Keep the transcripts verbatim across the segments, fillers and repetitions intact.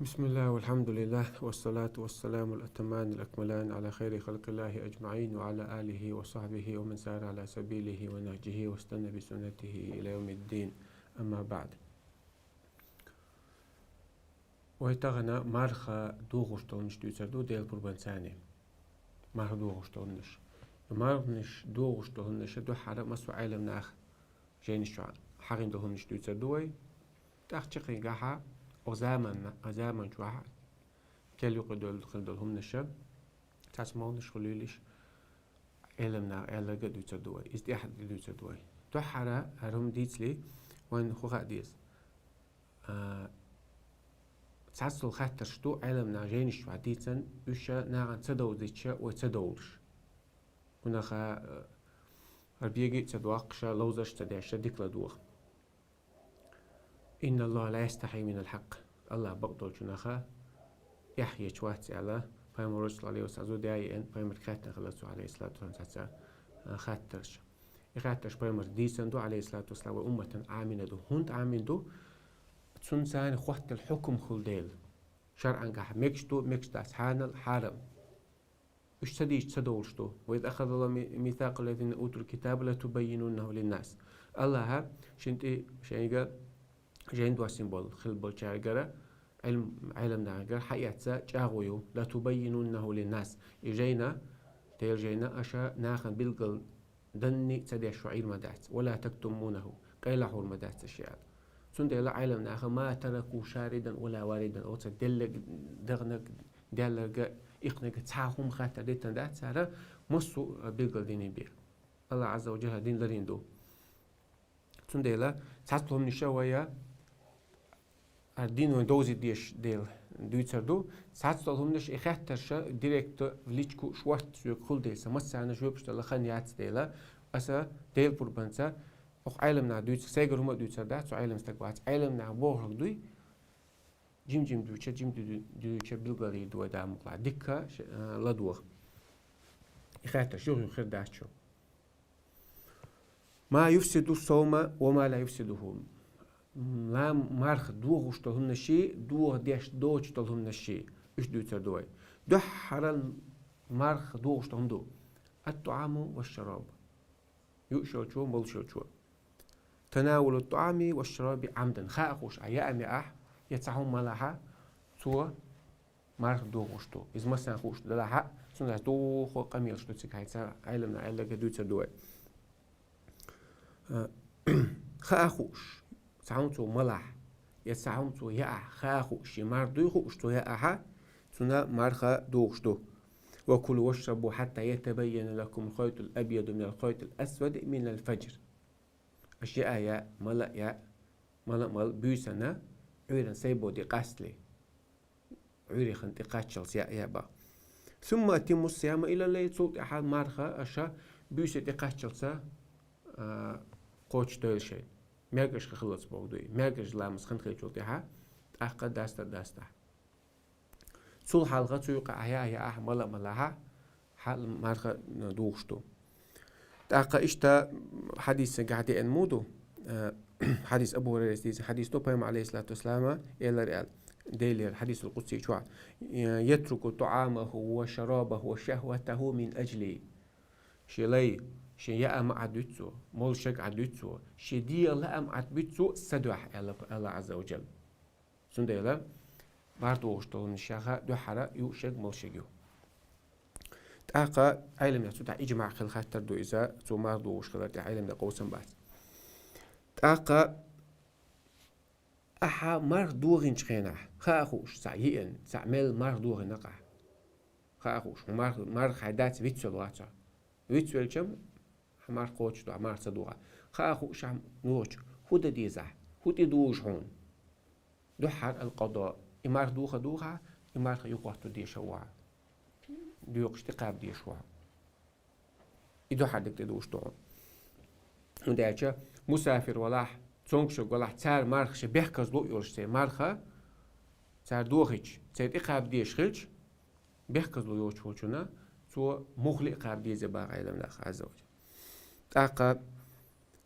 بسم الله والحمد لله والصلاة والسلام الأتمان الأكملان على خير خلق الله أجمعين وعلى آله وصحبه ومن سار على سبيله ونهجه واستنى بسنته إلى يوم الدين. أما بعد. Вай тахана марха дохуш долунаш дуьйцар ду Дела пурбанца. Марха дохуш долунаш. Марханаш дохуш долунаш дуьххьара массо Ӏелам наха жайнаш чу хьагӀин долунаш дуьйцар ду вай. ТӀаккха чакхйоагӀа, о заман, о заман чу хьа, кел юкъе долу хила долу хӀуманаш, цхьацца молнаш хуьлийла иш, Ӏелам наха аьлларг а дуьйцар ду вай, иза тӀехь а дуьйцар ду вай. Дуьххьара хӀара хӀума дийцале, вайна хӀу хаа деза. А, цхьацца долу хаттарш ду, Ӏелам наха жайнаш чу дийцан, уьш нахана ца довзийтча, вай ца довлуш. ХӀунда аьлча, а, хӀара беги а ца доккхуш, ловзарш а ца деш, дика ладогӀа. إن الله لا يستحي من الحق. АллахӀ бакъдолчунах эхь еча вац аьлла, пайхамар вац, Ӏалайхи ссалату вассалам, зуда яйина, пайхамарга хаьттина хилла цо, Ӏалайхи ссалату вассалам, цхьацца, а, хаттарш. И хаттарш пайхамарга дийцан ду, Ӏалайхи ссалату вассалам, вай умматан Ӏамийна ду. ХӀунда Ӏамийна ду? Цунна царна хоттал хьукам хуьлу дела. ШарӀангахь мегаш ду, мегаш дац, хьанал, хьарам. Уьш ца дийцча ца довлуш ду. وإذ أخذ الله ميثاق الذين أوتوا الكتاب لتبيننه للناس. АллахӀа шен тӀе шайга жайн доссийна болу хила болчаьргара, Ӏилм-, Ӏелам нахагара хьаэцна чӀагӀо ю, لتبيننه للناس. И жайна, Делан жайна аша нахана билгал данне а ца деш шу Ӏийр ма дац. ولا تكتمونه. Къайла хьур ма дац аша аьлла. Цундела Ӏелам наха ما تركوا شاردا ولا واردا. Оцу деллаг, дагӀнаг, даьлларг, икхнаг цхьа хӀума хаттар диттан дац цара, массо а билгал динийн бен. АллахӀ Ӏазза ва Джалла дин ларийна ду. Цундела цхьацца хӀуманаш вай а дин вайн довзийта дезаш дела дуьйцар ду. Цхьацца долу хӀуманаш и хаттарша директ в личку шортта соьга хуьлу дела, сан массарна жоьпаш дала хан яц дела, аса Делан пурбанца, оха Ӏелам наха дуьйцу, сайгара хӀума а дуьйцар дац, цу Ӏелам стаг вац. Ӏелам наха бохург дуй, жим-жим дуьйча, жим ду-, дуьйча билгалйийр ду вай, Дала мукъалахь. Дика, а, ладогӀа. И хаттарш юха-юха хир дац шу. ما يفسد الصوم وما لا يفسده. Ла-, марха дохуш долу хӀуманаш, доха деш доцуш долу хӀуманаш, уьш дуьйцар ду вай. Дуьххьара марха дохуш долу хӀума ду: الطعام والشراب. Юуш йолчо, молуш йолчо. تناول الطعام والشراب عمدا. Хаа хууш, а яа меахь, я цхьа хӀума малахь, цо марха дохуш ду. Иза массарна хууш ду, делахь а, цундела дукха къамелаш ду цига, хьайца Ӏелам наха аьлларг дуьйцар ду вай. А, хаа хууш, цхьа хӀума цо малахь, я цхьа хӀума цо яахь, хаа хууш, шен марха дуй хууш цо яахь, цунна марха дохуш ду. وكلوا واشربوا حتى يتبين لكم الخيط الأبيض من الخيط الأسود من الفجر. Аша яа, мала а яа, мала а мала, буьйсанна Ӏуьйранна сайбо тӀе къастале. Ӏуьйре хан тӀе кхаччалц яа, яа бан. ثم أتموا الصيام إلى الليل. Цул тӀаьхьа марха аша буьйса тӀе кхаччалца, а, кхочушдойла шайн. МаьркӀаж хан хиллалц бохург дуй. МаьркӀаж ламаз хан хилчул тӀаьхьа, тӀаккха дастар дастахь. Цул хьалха цу юкъа яа, яахь, мала а малахь, хьал марха дохуш ду. ТӀаккха иштта хьадисагахь деана ма ду, э, хьадис, Абу Хурайрас дийцина хьадис ду, пайхамар, Ӏалайхи ссалату вассалам, элира аьлла, Делера хьадисул къудси чохь: يترك طعامه وشرابه وشهوته من أجلي. Шен лай, шен яа ма Ӏадуьту цо, молушаг Ӏадуьту цо, шен дегӀан лаам Ӏадбуьту цо сан дуьхьа, аьлла АллахӀ Ӏазза ва Джалла. Цундела марха дохуш долу хӀуманашха дуьххьара юушаг, молушаг ю. ТӀаккха Ӏелам наха цу тӀехь иджмаъ хилла хаттар ду иза, цо марха дохуш хилар тӀехь Ӏелам наха къовсам бац. ТӀаккха ахьа марха дохийначу хенахь, хаа хууш, цхьаъ йиъна, цхьаъ мел марха дохийна-кх ахь. Хаа хууш, хьуна марха, марха хьайн дац, вицвелла вац хьо. Вицвелча, хьан марха кхочуш ду, хьан марха ца дохахь. Хаа хууш ахь нохча, хӀун дан деза ахь? ХӀун тӀедужу хьуна? Дуьххьара القضاء. И марха доха а дохахь, и марха юхахӀотто дезаш ву хьо. Доькъуш тӀекхаба дезаш ву хьо. И дуьххьара дерг тӀедужуш ду хьуна. ХӀунда аьлча мусафир валахь, цомгушчу валахь, цара марха шайн бехказло а йолуш, церан марха цара дохийча, церан тӀекхаба дезаш хилча, бехказло йоцуш волчунна цо муххале а кхаба деза боху Ӏелам наха, Ӏазза ва Джалла. ТӀаккха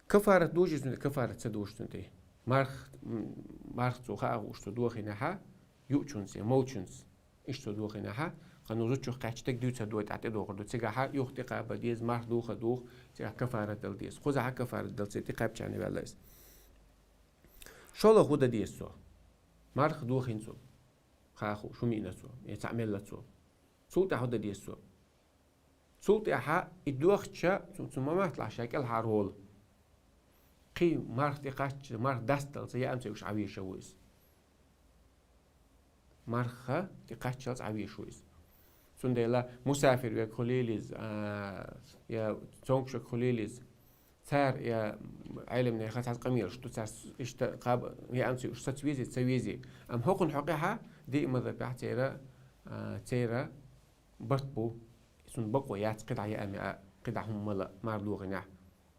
кафарат дужий цунна, кафарат ца дужу цунна тӀе. Марх-, м, марха цо хаа хууш цо дохийнехь, юучунца, молчунца. Иштта цо дохийна хьа, кхана зудчух кхаьчтаг дуьйца дой тӀа тӀедохур ду. Цигахьа юха тӀекхаба деза, марх духа дух, цигахь кафарат дала деза. Кхузахьа кафарат дала ца тӀекхаьбча ваьлла иза. ШолгӀа хӀу да деза цо? Марх дохийна цо. Хаху, шу миъна цо, э, цхьаъ мелла цо. Цул тӀаьхьа хӀу да деза цо? Цул тӀаьхьа и дохча, цу, цу маматлахь ша кӀелхьар гӀолу. Кхин марх тӀекхачча, марх дасталца яам ца уьш Ӏавеша ву иза. Марха тӀекхаччалц Ӏавеша ву иза. Цундела мусафир вег хуьлийла иза, а, я цомгуш вег хуьлийла иза. Цара, я Ӏелам неха цхьацца къамелаш ду, цара с-, иштта кхаба, яам ца уьш саца вези, ца вези. Амма хӀокхунна хьокъехьа, диъ мазхӀабехь цера, а, цера барт бу, цунна бакъо яц кхидӀа яа меа, кхидӀа хӀума мала марх дохийнехь.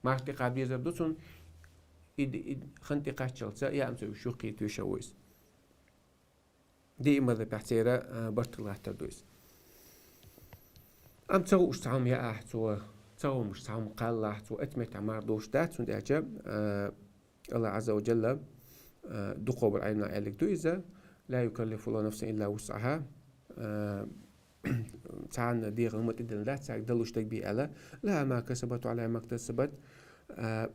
Марх тӀекхаба дезар ду цунна, и д-, и д-, хан тӀекхаччалца яам ца уьш юххе тоьша ву иза. Диъ мазхӀабехь цера, а, барт хила гӀаттар ду иза. Амма ца хууш цхьа хӀума яахь цо, ца хууш цхьа хӀума кхаллахь цо, оцу меттехь марх дохуш дац, цундела, а, Аллах Азза ва Джалла, а, дукхо болу Ӏилманах аьллиг ду иза: «Ла юкаллифуллаху нафсан илла вусъаха». А, царна дегӀан хӀума тӀедиллина дац, цаьрга далуш дагабе аьлла. «Лаха ма касабат ва Ӏалайха мактасабат». А,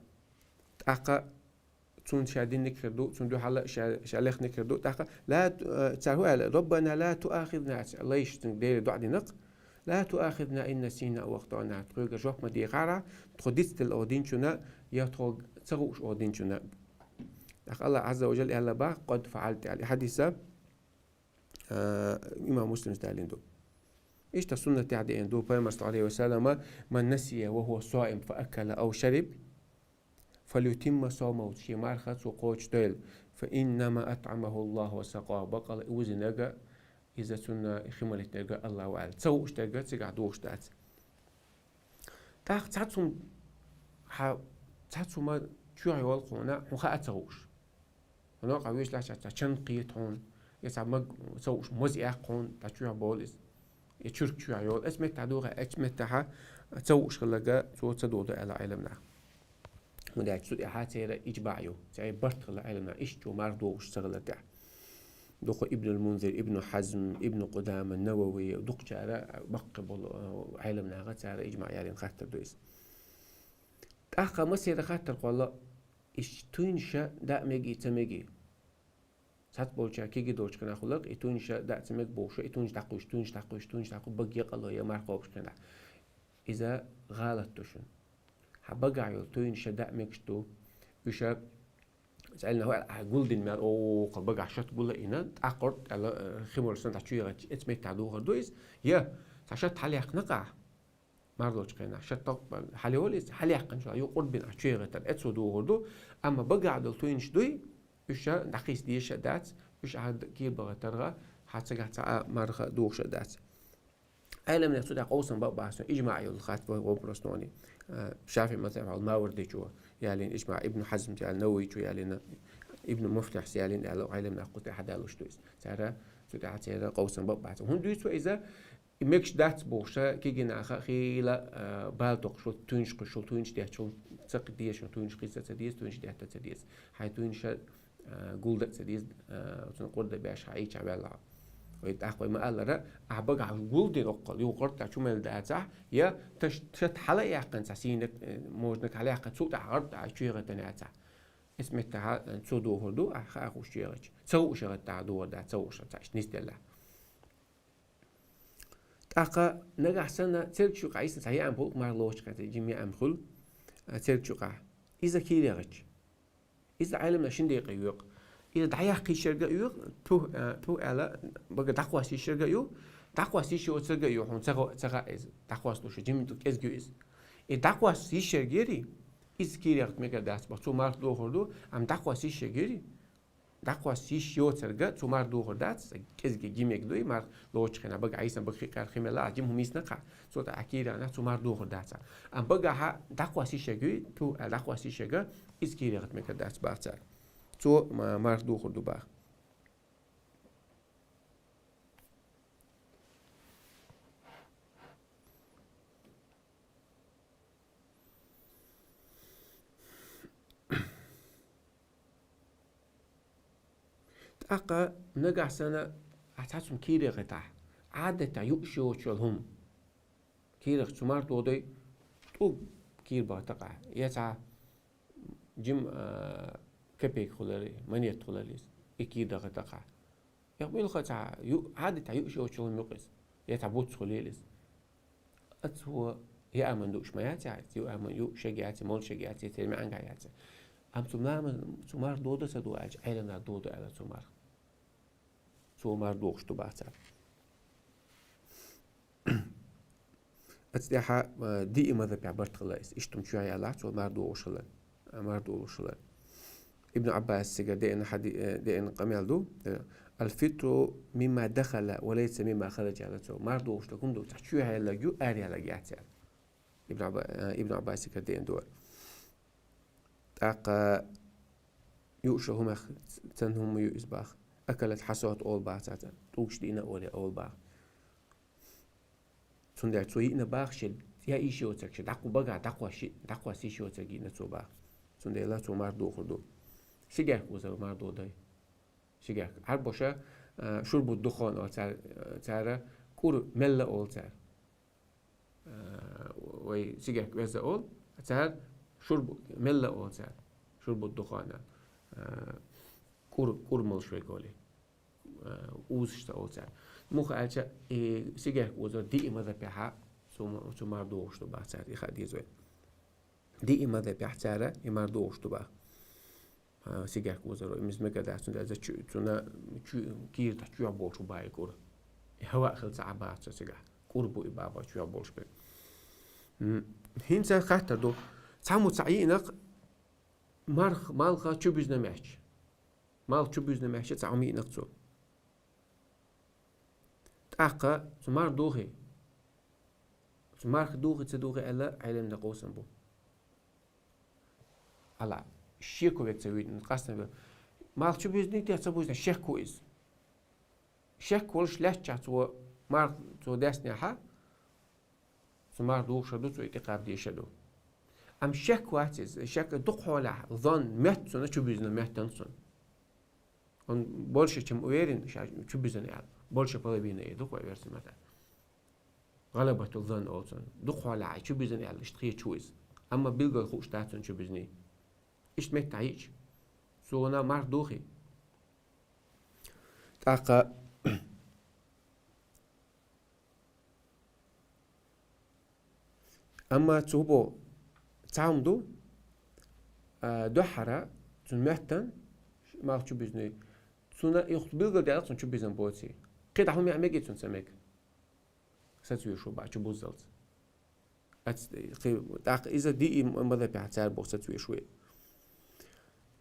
тӀаккха цунна ша динниг хир ду, цунна дуьхьал ша, ша лехниг хир ду. ТӀаккха ла, а, цара хӀу аьлла: «Раббана ла туахизна», лайш цуьнга Деле доӀа динарг. «Ла туахизна ин насийна ав ахтаъна». Тхоьга жоп ма дехара, тхо дицделла оха динчунна, я тхо ца хууш оха динчунна. ТӀаккха Аллах Азза ва Джалла аьлла бах: «Къад фаъалту», аьлла. И хьадиса, а, имам Муслимс далийна ду. Иштта суннатехь деана ду, пайхамар, саллаллаху Ӏалайхи ва саллама: «Ман насия ва хӀува саим фа акала ав шариб, фалютимма саумаху», шен марха цо кхочушдойла, «фа иннама атӀамаху Аллаху ва сакъаху», бакъала и вузинарг, иза цунна хи малийтинарг Аллах ву аьлла. Ца хууш дерг цигахь дохуш дац. ТӀаккха цхьацца хӀума, хьан, цхьацца хӀума чоьхьа йолу хьуна, хьуна хаа ца хууш. Хьуна къа вуьйш лаьцна цхьа чан кхета хьуна, я цхьа маг ца хууш моза эккха хьуна, дӀа чоьхьа болу иза. Я чуьрк чоьхьа йолу. Эцу меттехь духу, эцу меттехь ца хууш хилларг цо ца доху аьлла Ӏелам наха. ХӀунда аьлча цу тӀехь церан ижмаъ ю, церан барт хилла Ӏелам наха, иштта чу марх дохуш ца хилар тӀехь. Дукха Ибнул Мунзир, Ибну Хьазм, Ибну Къудама, Навави, дукхачара баккхий болу, а, Ӏелам наха цара ижмаъ ялийна хаттар ду иза. ТӀаккха масера хаттар кхолла, иштта туьйнаша даа меги, ца меги. Цхьацца болчара кегий долчу хенахь хуьлург, и туьйнаша даа ца мега бохуш, и туьйнаш дӀакхуьйсуш, туьйнаш дӀакхуьйсуш, туьйнаш дӀакхуьйсуш, бага екъало я марха кхобуш хенахь. Иза гӀалат ду шуна. Хьан багахь йолу туьйнаша даа мегаш ду, уьша цӀелна хӀу аьлла, ахь гулдина мел, о, кху багахь шат гула а йина, тӀаккхурт аьлла, э, хи морсан дӀа чу егӀачу, эцу меттехь духур ду иза. Я, цхьа шат хьалаяьккхина-кх ахь. Марлочу хенахь шатта хьалайолу иза, хьалаяьккхинчул юкъурбина ахь чуегӀийтар, эцо духур ду, амма багахь долу туьйнаш дуй, уьш дӀакхийса дезаш а дац, уьш ахь кийра бахийтаргӀа, хьан цигахь цхьа а марха духуш а дац. Ӏеламнех цу тӀехь къовсам бакъ бац, ижмаъ йолу хатта вопрос нони. А, ШафиӀи мазхӀаб хьал Мавардичо ялийна ижмаъ, Ибн Хьазмчо ялийна, Нававичо ялийна, Ибн Муфлихьс ялийна аьлла, Ӏеламнех кху тӀехь далуш ду иза. Цара цу тӀехь церан къовсам бакъ бац. ХӀунда дуьйцу иза? И мегаш дац бохуш, кегий наха хила, а, бала токхуш, туьйнаш кхуьйсуш, туьйнаш детташ, ца дезаш, туьйнаш кхийса ца деза, туьйнаш детта ца деза. Хьайн туьйнаша, а, гулда а ца деза, а, цунна къурда беш хьан ийча ваьлла. Вай тӀаккха вай ма-аллара, ахь багахь гулдина оккхул, юкъурт а чу мел дацахь, я таш-, шат хьала а яьккхина цхьа сийнаг, э, можнаг хьала яьккхина, цул тӀаьхьа гӀард а чу егӀийтина яцахь. Эцу меттехь, э, цо духур ду, ахь хаа хууш чу егӀича. Ца хууш егӀийтахь духур дац, ца хууш, ца иштта нисделлехь. ТӀаккха нагахь санна церг чу къахьийсина цхьа яам хуьлу, марха лоцучу хенахь жима яам хуьлу, а, церг чу къахь. Иза кийра егӀича. Иза Ӏеламнаха шина декъе йоькъу. Иза дӀаяккха йиш ерг а ю, пух, а, пух аьлла, бага дӀакхосса йиш ерг а ю, дӀакхосса йиш йоцург а ю, хьуна ца гӀо-, ца хаьа иза, дӀакхосса луш, жимма ду кӀезиг ю иза. И дӀакхосса йиш ерг яри, иза кийра егӀийтар мегар дац боху, цо марха дохур ду, амма дӀакхосса йиш ерг яри, дӀакхосса йиш йоцург а цо марха духур дац, кӀезиг жимма ерг дуй, марха лоцучу хенахь бага Ӏийсан, бага хи кхаьра хи мелла, жимма хӀума йисна-кх, цо тӀаккха кийра егӀийтахь, цо марха духур дац. Амма багахь дӀакхосса йиш ерг юй, пух аьлла дӀакхосса йиш ерг а, иза кийра егӀийтар мегар дац бах цара. Цо ма-, марха духур ду бах. ТӀаккха нагахь санна Ахьа цхьа цум кийра яхийтахь, Ӏадатехь юуш йоцуш йолу хӀума. Кийрах цу марх дохадой, тӀулг кийра бахийтахь, я цхьа жима, а, капейка хуьлура, монета хуьлура иза, и кийра дахийтахь. Я муьлхха цхьа ю-, Ӏадатехь юуш йоцуш йолу хӀума ю-кх иза, я цхьа буц хуьлийла иза. Оцо яа ман дууш ма яц, яц, юа ман юуш яц, молуш яц, церан маьӀна яц. Амма цу марх, цу марх дохадо ца дохадо аьлча, Ӏеламнаха дохадо аьлла цу марх. Цо марх дохуш ду баха цара. Оцу тӀехь, а, диъ мазхабехь барт хилла иза. Иштта хӀума чоьхьа яьллахь, цо марх дохуш хилла. А, марх дохуш хилла. Ибн Ӏаббасигара деана хьади-, э, деана къамел ду. Э, «Аль-фитру мимма дахала ва лайса мимма хараджа», аьлла цо. Марх дохуш дерг хӀума ду, цхьа чоьхьа яьлларг ю, ара яьлларг яц аьлла. Ибн Ӏабба-, э, Ибн Ӏаббасигара деана ду. ТӀаккха юуш йолу хӀумах цхьана хӀума ю иза баха. Акалат хьасад олу баха цара, тӀулгаш диъна олий олу баха. Цундела цо йиъна баха шен, я йиш йоцург шен, дӀакху багахь, дӀакхосса йиш йоцург йиъна цо баха. Цундела цо марх дохур ду. Сигарка озор марх дохадой. Сигарка. Ӏарбоша, а, шурбу духон олу цара, цара кӀур мелла олу цара. А, вай сигарка веза олу, цара шурбу мелла олу цара. Шурбу духона, а, кӀур, кӀур молуш верг олий. А, узуш ца олу цара. Муха аьлча, и сигарка озор диъ мазхабехь цу, цу марх дохуш ду баха цара, и хаа деза вай. Диъ мазхабехь цара и марх дохуш ду баха. А, сигарка озор, иза мегар дац, цундела иза чу-, цуьнан чу-, кийра тӀехь чоьхьа болуш бу баха и кӀур. И хӀаваъ хила ца Ӏа баха цо цигахь. КӀур бу и баха чоьхьа болуш берг. М, хӀинца хаттар ду. Цхьаммо цхьаъ йиънакх марх, малх чу буьзна моьттуш. Малх чу буьзна моьттуш цхьа хӀума йиънакх цо. ТӀаккха цу марх дохий. Цу марх дохий, ца дохий аьлла, Ӏеламнаха къовсам бу. Ала, шеко верг ца вуьйцу, къастам верг. Малх чу буьзний те, ца буьзний, шек ву иза. Шек волуш лаьттачохь цо марх, цо деснехь, цу марх дохуш ду, цо и тӀекхаба дезаш ду. Амма шек вац иза, шек дукха хьолахь, зон моьтту цунна, чу буьзна моьтту цунна. Он больше, чем уверен, ша чу буьзна аьлла. Больше половины и дукха версия ма-дац. ГӀалабату зон олу цунна.Ду-кх хьолахь чу буьзна аьлла, иштта хеташ ву иза. Амма билггал хууш дац цунна чу буьзний. Иштта меттахь йиъча, цо марх дохий. ТӀаккха, амма цо бо цхьа хӀума ду, а, дуьххьара цунна моьттан малх чу буьзний. Цунна юха билггал даьлла цунна чу буьзна боций. КхидӀа хӀума яа мегий цунна, ца мега. Сацавеш ву баха чу буззалц. Ац-, кхи-, тӀаккха иза диъ мазхабехь цара боху сацавеш ву.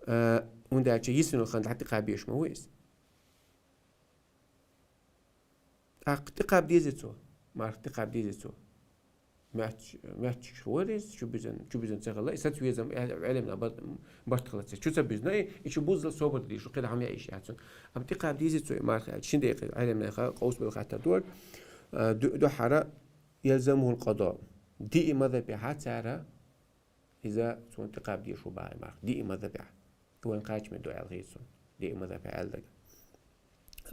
Э, хӀунда аьлча йисина хан дӀа тӀекхаба безаш ма ву иза. ТӀаккха тӀекхаба дезий цо? Марх тӀекхаба дезий цо? Моьттуш, моьттуш вара иза, чу буьзна, чу буьзна ца хилла, и сацавезам, э, Ӏеламнаха ба-, барт хилла ца. Чу ца буьзна, и, и чу буззал собар дийш, кхидӀа хӀума яа йиш яц цунна. Амма тӀекхаба дезий цо и марх аьлча, шина декъе Ӏеламнаха къовсам белла хаттар дора, а, ду-, дуьххьара ялзамухул къада. Диъ мазхабехь цара иза цунна тӀекхаба дезаш ву баха и марх. Диъ мазхабехь. Вайн кхачаме ду аьлла хета суна. Диъ мазхабехь аьлла дага.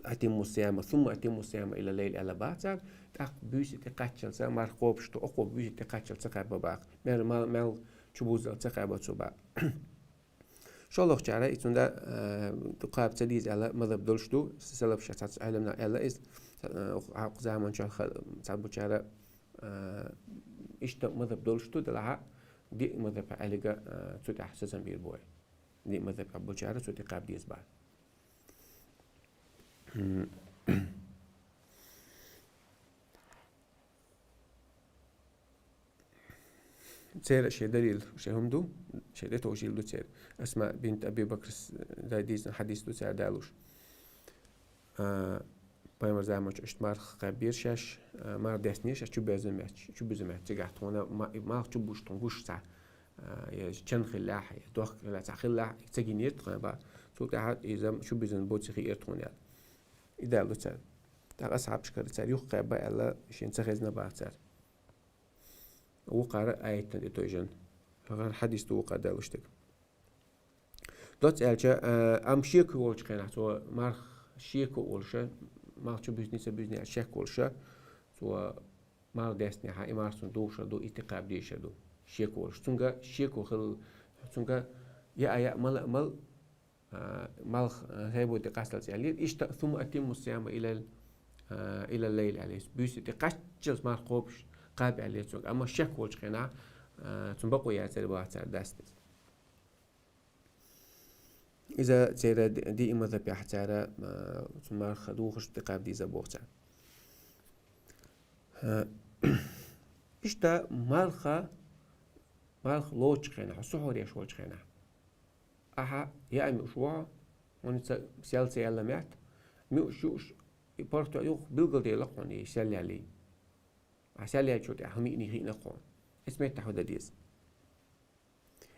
Атимму сияма, сумма атимму сияма иля лейл аьлла баха цара, тӀаккха буьйса тӀекхаччалца марх кхобуш ду, окхо буьйса тӀекхаччалца ца кхаба баха. Мел, мел, мел чу буззал ца кхаба цо баха. ШолгӀачара и цунна, э, кхаба ца деза аьлла мазхаб долуш ду, салафаша цхьацца Ӏеламнаха аьлла иза, э, хьокху заманчохь ха-, цхьаболчара, э, иштта мазхаб долуш ду, делахь а диъ мазхаб аьлларг, э, цу тӀехь сацам бийр бу вай. Диъ мазхаб болчара цу тӀекхаба деза баха. М. Церан шен далил, шен хӀума ду, шен тӀетовжийла ду церан. Асма бинт Аби Бакрас дай дийцина хьадис ду цара далуш. А, пайхамар заманчу иштта марх кхаьбира шаьш, а, марх деснера шаьш чу беза моьттуш, чу беза моьттуш. Цигахь тхуна ма-, и малх чу буш тхуна гуш цхьа, а, я чан хиллехь, я дохк хиллехь, цхьа хиллехь, ца гинера тхуна баха. Цул тӀаьхьа иза чу безна боций хиира тхуна аьлла. И далла ду цара. ТӀаккха асхьабашкара цара юхакхаьбна аьлла, шена ца хезна баха цара. Вукхара аятан тӀе тойжан. ХӀара хьадис ду вукхара далуш дерг. Доцца аьлча, а, амма шеко волчу хенахь, цо марх шеко волуша, малх чу буьзний, ца буьзний аьлла шек волуш, цо малх деснехь, и малх цунна духуш ду, и тӀекхаба дезаш ду. Шеко волуш. Цуьнга шеко хилла, цуьнга яа, яа, мала, мала, а, малх, а, хӀайбо тӀе къасталц аьллера. Иштта, сумма атимму сияма илал, а, илал лайл аьллера. Буьйса тӀе кхаччалц малх кхобуш кхаба аьллера цуьнга. Амма шек волчу хенахь, а, цунна бакъо яцара боху цара дастаза. Иза церан ди-, диъ мазхабехь цара, а, цу малх духуш тӀекхаба деза боху цара. А, иштта малха, малх лоцучу хенахь, сухьур еш волчу хенахь. Ахьа яа муьш ву хьо, хьуна ца, сел ца яьлла метта, муьш юуш, и паргӀато юха билгалдела хьуна и сел яьллий. Ахьа сел яьллачул тӀаьхьа хӀума йиъний хиъна хьуна. Эцу меттехь хӀун дан деза?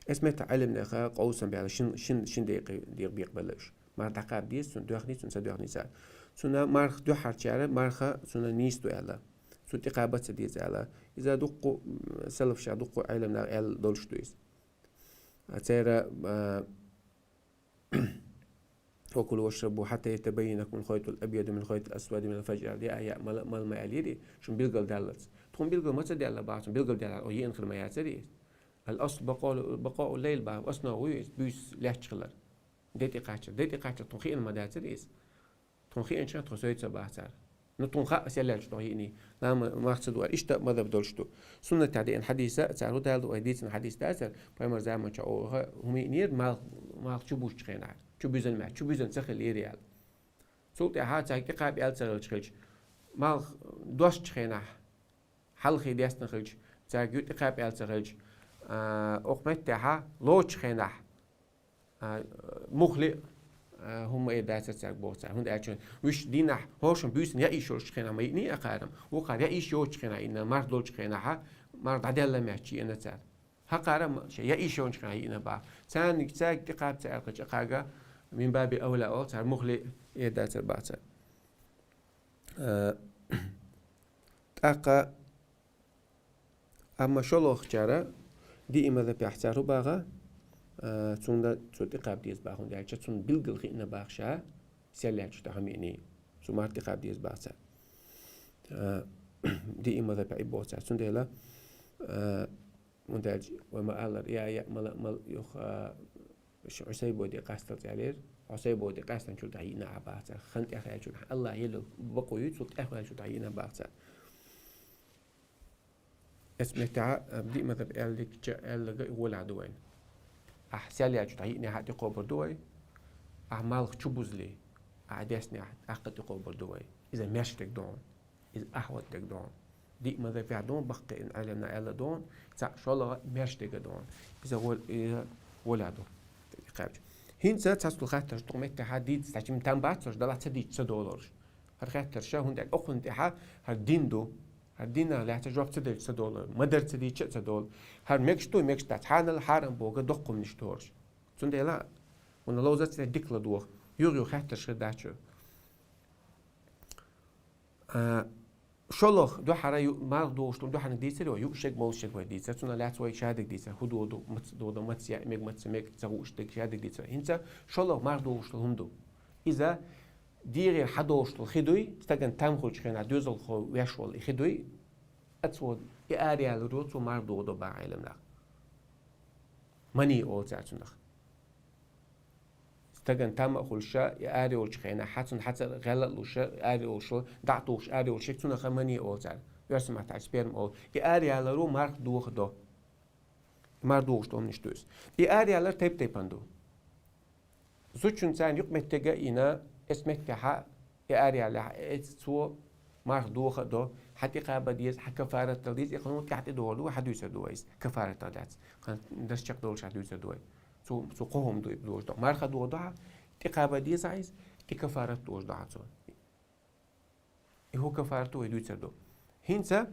Эцу меттехь Ӏеламнаха къовсам баьлла шин, шин, шин декъе, декъе бекъабелла уьш. Марх дӀакхаба деза, цунна доьхний, цунна ца доьхний цара. Цунна марх дуьххьарчара, марха цунна нийса ду аьлла. Цунна тӀекхаба ца деза аьлла. Иза дуккха, м, салафаша, дуккха Ӏеламнаха аьлла долуш ду иза. А церан, а, «Ва кулу вашрабу хьатта ятабаййана лакумул хайтул абъяду минал хайтил асвади минал фажр», яа, яа, мала, мала ма аьллера, шуна билгалдаллалц. Тхуна билгал ма ца даьлла боху, цунна билгалдаьлла, о, йиъна хир ма яцара иза. Ал-асл бакъаул, бакъаул лайл боху, основа вуй иза, буьйса лаьтташ хилар. Де тӀекхаччалц, де тӀекхаччалц тхуна хиъна ма дацара иза. Тхуна хиъначу хенахь тхо сой ца баха цара. Ну, тхуна хаьа, сел яьллачул тӀаьхьа йиъний. Нама, марх ца ду аьлла, иштта мазхаб долуш ду. Суннатехь деана хьадиса, цара хӀун дала ду, вай дийцина хьадис дацара, пайхамар заманчохь оха хӀума йиънера, малх, малх чу буьзучу хенахь, чу буьзна ма, чу буьзна ца хилира аьлла. Цул тӀаьхьа цаьрга тӀекхаба аьлла ца хилча, хилча, малх доссучу хенахь, хьалхе десна хилча, цаьрга ю тӀекхаба аьлла ца хилча, а, окху меттехьа лоцучу хенахь, а, муххале а, а, хӀума эр дацара цаьрга боху цара. ХӀунда аьлча вуьш дийнахь хӀоршан буьйсанна яа йиш йолчу хенахь ма йиъний а кхарам, вукхара яа йиш йоцучу хенахь йиъна, марх долчу хенахьа, марх дӀаделла меттахь йиъна цара. ХӀокхара ма, ша яа йиш йолчу хенахь йиъна боху. Царна цаьрга тӀекхаба ца аьлла хилча, кхага мин баби авла олу цара, муххале эр дацара боху цара. А, тӀаккха Амма шолгӀачара диъ мазхабехь цара хӀун боху, а, цунна цо тӀекхаба деза боху, хӀунда аьлча цунна билггал хиъна боху ша, сел яьллачул тӀаьхьа хӀума йиъний, цо марх тӀекхаба деза боху цара. А, диъ мазхабехь и боху цара. Цундела, а, хӀунда аьлча вай ма-аллара, яа, яа, мала, мала юха, а, ш-, Ӏусайбой тӀе къасталц аьллера, Ӏусайбой тӀе къаьстинчул тӀаьхьа йиъна боху цара. Хан тӀехь яьллачул тӀаьхьа, Аллах елла бакъо ю, цул тӀаьхьа яьллачул тӀаьхьа йиъна боху цара. Эцу меттехь, а, диъ мазхаб аьлларг ча-, аьлларг и гӀолехь ду вайна. Ахь сел яьллачул тӀаьхьа йиънехь а тӀекхобур ду вай. Ахь малх чу бузале, ахь деснехь а тӀаккха тӀекхобур ду вай. Иза маьрша дерг ду хьуна. Иза ахӀват дерг ду хьуна. Диъ мазхабехь ду хьуна, баккхийна Ӏеламнаха аьлла ду хьуна, цхьаъ шолгӀа маьрша дерг ду хьуна. Иза гӀо-, иза гӀолехь ду. ХӀинца цхьацца хаттарш тхо меттехь дийца, цхьа чим там бац, уьш далахь ца дийца ца долуш. ХӀара хаттарш, хӀунда аьлча окхунна тӀехь хӀара дин ду. ХӀара динах лаьцна жоп ца делча ца долу, ма-дарра ца дийча а ца долу. ХӀара мегаш ду, мегаш дац. Хьанал хьарам боху доккхумниш тораш. Цундела вуна ловзац дика ладогӀа. Юха-юха хаттарш хир дац шу. А, шолгӀа дуьххьара ю-, марх дохуш долу дуьххьарниг дийцар вай, юуш ерг, молуш ерг вай дийцар. Цунах лаьцна вай шадерг дийцар. ХӀун доду, маца доду, маца яа мега, маца мега, ца хууш дерг шадерг дийцар. ХӀинца шолгӀа марх дохуш долу хӀума ду. Иза дегӀера хьадолуш долу хи дуй, стагана там хуьлучу хенахь доьзалхо веш волу и хи дуй, а цо и араяьлларо цо марх дохадо боху Ӏеламнаха. Мани олу цара цунах. Стагана там а хуьлуш, и арайолучу хенахь, хьа цунна хьацар гӀелла а луш, арайолуш, дӀа а тухуш, арайолуш, цунах мани олу цара. Оьрсийн маттахь сперма олу. И араяьлларо марх дохадо. Марх дохуш долу хӀуманаш ду иза. И араяьллар тайп-тайпана ду. Зудчунна царна юкъаметтиг а йина, эцу меттехь и араяьллехь, эцу цо марх доха а до, хьан тӀекхаба деза, хьан кафарат дала деза, и хӀума тӀаьхьа тӀедогӀур ду вай, хьан дуьйцур ду вай иза, кафарат дала дац. Кхин дарс чекхдолуш хьан дуьйцур ду вай. Цо, цо кхо хӀума ду, дожа до. Марха дохадо хьан, тӀекхаба деза хьан иза, и кафарат дожа до хьан цо. И хӀун кафарат ду вай дуьйцур ду. ХӀинца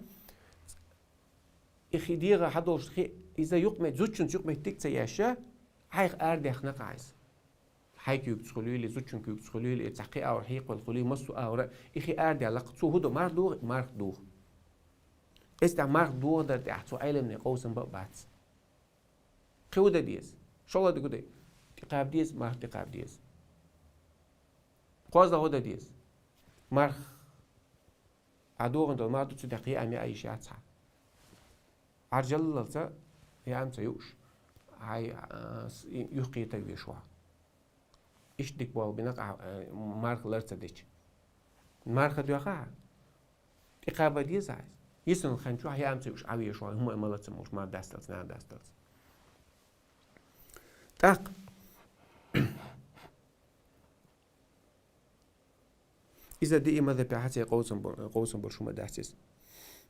и хи дегӀа хьадолуш хи, иза юкъамет-, зудчуьнца юкъаметтиг ца еш, хьайх арадаьхна кхаьа иза. Хьайн куьйгаца хуьлийла, зудчун куьйгаца хуьлийла, цхьа кхин агӀор хьекъал хуьлийла, массо а агӀора, и хи арадаьлла, цо хӀун до, марх доху, марх доху. Эцу тӀехь марх дохадар тӀехь цу Ӏеламнехан къовсам бан а бац. Кхин хӀун дан деза? ШолгӀа дерг хӀун ду? ТӀекхаба деза, марх тӀекхаба деза. КхозлагӀа хӀун дан деза? Марх, Ӏа догӀун долу марх ду цу тӀехь яам яа йиш яц хьан. Ӏаржаллалца яам ца юуш, хьай, а, с-, и-, юхкхетар веш ву хьан. Иштта дика болу бина къа-, а, марха лар ца дича. Марха доьху хьан? ТӀекхаба деза хьан иза? Йисина хан чохь яам ца юуш Ӏа веш ву хьан, хӀума а ма лаца муш, ма дасталц, нана дасталц. ТӀаккха. Иза диъ мазхӀабехь хьаьца къовсам бо-, къовсам болуш хӀума дац иза.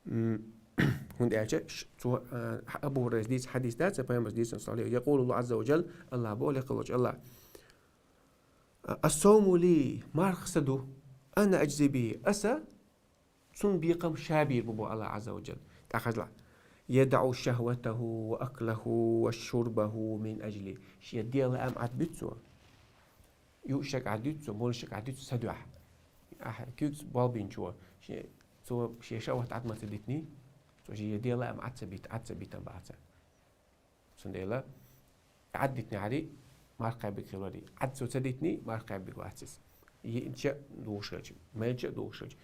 М, хӀунда аьлча ш-, цо, а, Абу Хурайрас дийца хьадис дац, пайхамарс дийцина, саллаллаху алейхи ва саллям, якъулу Ӏазза ва джалла, Аллах боху, лекха волчу Аллах: «Ас-савму ли, марха сан ду, ана аджзи бихи, аса цунна бекхам ша бийр бу», боху Аллах Ӏазза ва джалла. ТӀаккха хьажал, «ядау шахватаху ва аклаху ва шурбаху мин аджли». Шен дегӀан лаам Ӏад буьту цо. Юушшаг Ӏад дуьту цо, молушшаг Ӏад дуьту цо сан дуьхьа. Ахьа, куьйгаца болх бинчо, ше-, цо шен шахӀват Ӏад ма ца дитиний, цо шен дегӀан лаам Ӏад ца бит-, Ӏад ца битина бац. Цундела Ӏад дитинехьарий, марха кхаьбниг хиларий. Ӏад цо ца дитиний, марха кхаьбниг вац иза. Йиънача а духуш хилча, мелча а духуш хилча,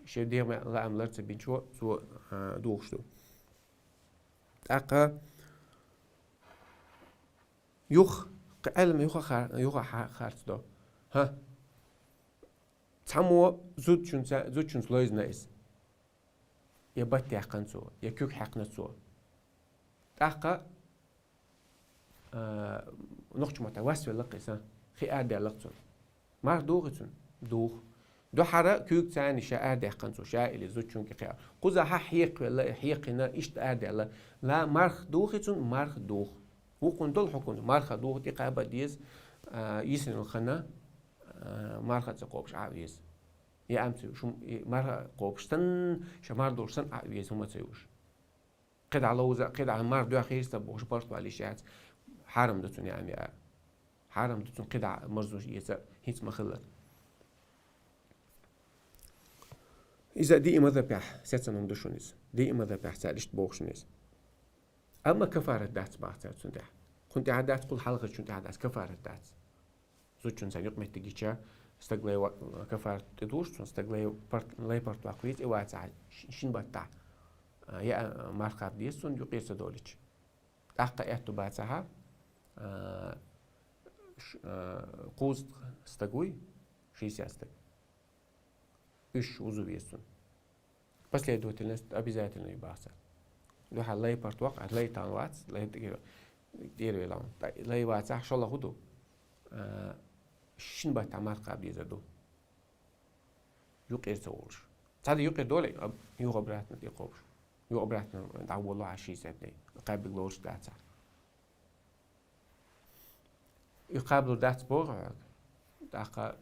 шен дегӀан лаам лар ца бинчо цо, а, духуш ду. ТӀаккха юха, кхин Ӏелам юха хар-, юха ха-, харц до. ХӀа. Цхьаммо зудчуьнца, зудчуьнца лойзина иза. Я бат яьккхина цо, я куьг хьаькхна цо. ТӀаккха, а, нохча маттахь вас велла-кх иза, хи арадаьлла-кх цунна. Марха духий цунна? Духу. Дуьххьара куьйгаца ша арадаьккхина цо, ша или зудчуьнга кхиа. Кхузахь хьекхавелла, хьекхина, иштта арадаьлла. Ла марха духий цунна? Марха духу. Вукхунна долу хьукум, марха духу, тӀекхаба деза, а, йисина хана, а, марха ца кхобуш Ӏа а веза. Яам ца юуш, хӀума, и марха кхобуш санна, ша марха долуш санна Ӏа а веза, хӀума ца юуш. КхидӀа ловза, кхидӀа марха доьхийра сан бохуш, паргӀатвалийта яц. Хьарам ду цунна яам яа. Хьарам ду цунна кхидӀа марзо эца, хӀинца ма-хиллара. Иза диъ мазхӀабехь сецна хӀума ду шуна иза. Диъ мазхӀабехь цара иштта боху шуна иза. Амма кафарат дац боху цара цунна тӀехь. Кхунна тӀехь дац, кхул хьалхарчунна тӀехь дац, кафарат дац. Зудчуьнца юкъаметтиг гича, стаг лай ва-, кафарат тӀедугӀуш цунна, стаг лай парт-, лай паргӀатваккха веза, и вацахь ш-, шина баттахь, а, я, а, марха кхаба деза цунна, юкъера ца долийча. ТӀаккха аьтту бацахь, а, ш-, а, кхузткъа стаг вуй, шестьдесят стаг. Уьш вузу веза цунна. Последовательность обязательно ю боху цара. Дуьхьал лай паргӀатваккха, лай тахана вац, лай тӀера, тӀера велахь. ТӀаккха лай вацахь, шолгӀа хӀун ду? А, шина баттахь марха кхаба дезар ду. Юкъера ца волуш. Цхьа де юкъера долий, а, юха обратно тӀекхобуш. Юха обратно дӀаволло хьан шестьдесят дней. Кхаьбниг лоруш дацахь. И кхаблур дац боху хьоьга. ТӀаккха,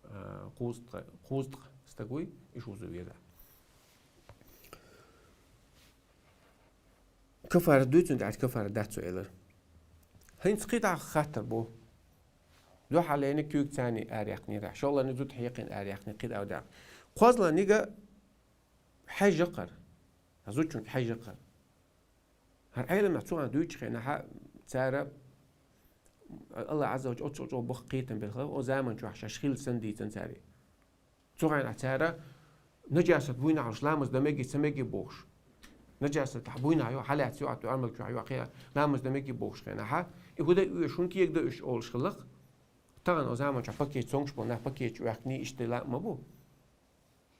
а, кхузткъа, кхузткъа стаг вуй, уьш вузу веза. Кафарат дуй цунна тӀехь, кафарат дац цо элира. ХӀинца кхидӀа хаттар бу. Дуьххьарлерниг куьйгаца араяккхинера, шолгӀаниг зуда хьекхина араяккхинера, кхидӀа а даьккхина. КхозлагӀниг хьаьжжа кхара. Зудчуьнга хьаьжжа кхара. ХӀара Ӏеламнаха цу хана дуьйцучу хенахь цара, Аллах Ӏазза ва Джалла оццул чӀогӀа боккха кхетам белла хилла, оцу заман чохь шаьш хилла санна дийцина цара. Цу хенахь цара нажасат вуйнахь луш, ламаз дан мегий, ца мегий бохуш. Нажасат хьан буйнахь йо, хьалаьцна йо, а ту армал чохь йо, кхин ламаз дан мегий бохуш хенахь, и хӀун дан оьшу, хӀун кега дан оьшу олуш хилла-кх. Тахана оцу заман чохь пакет цомгуш болу нах пакеташ оьхкиний, иштта ла ма бу.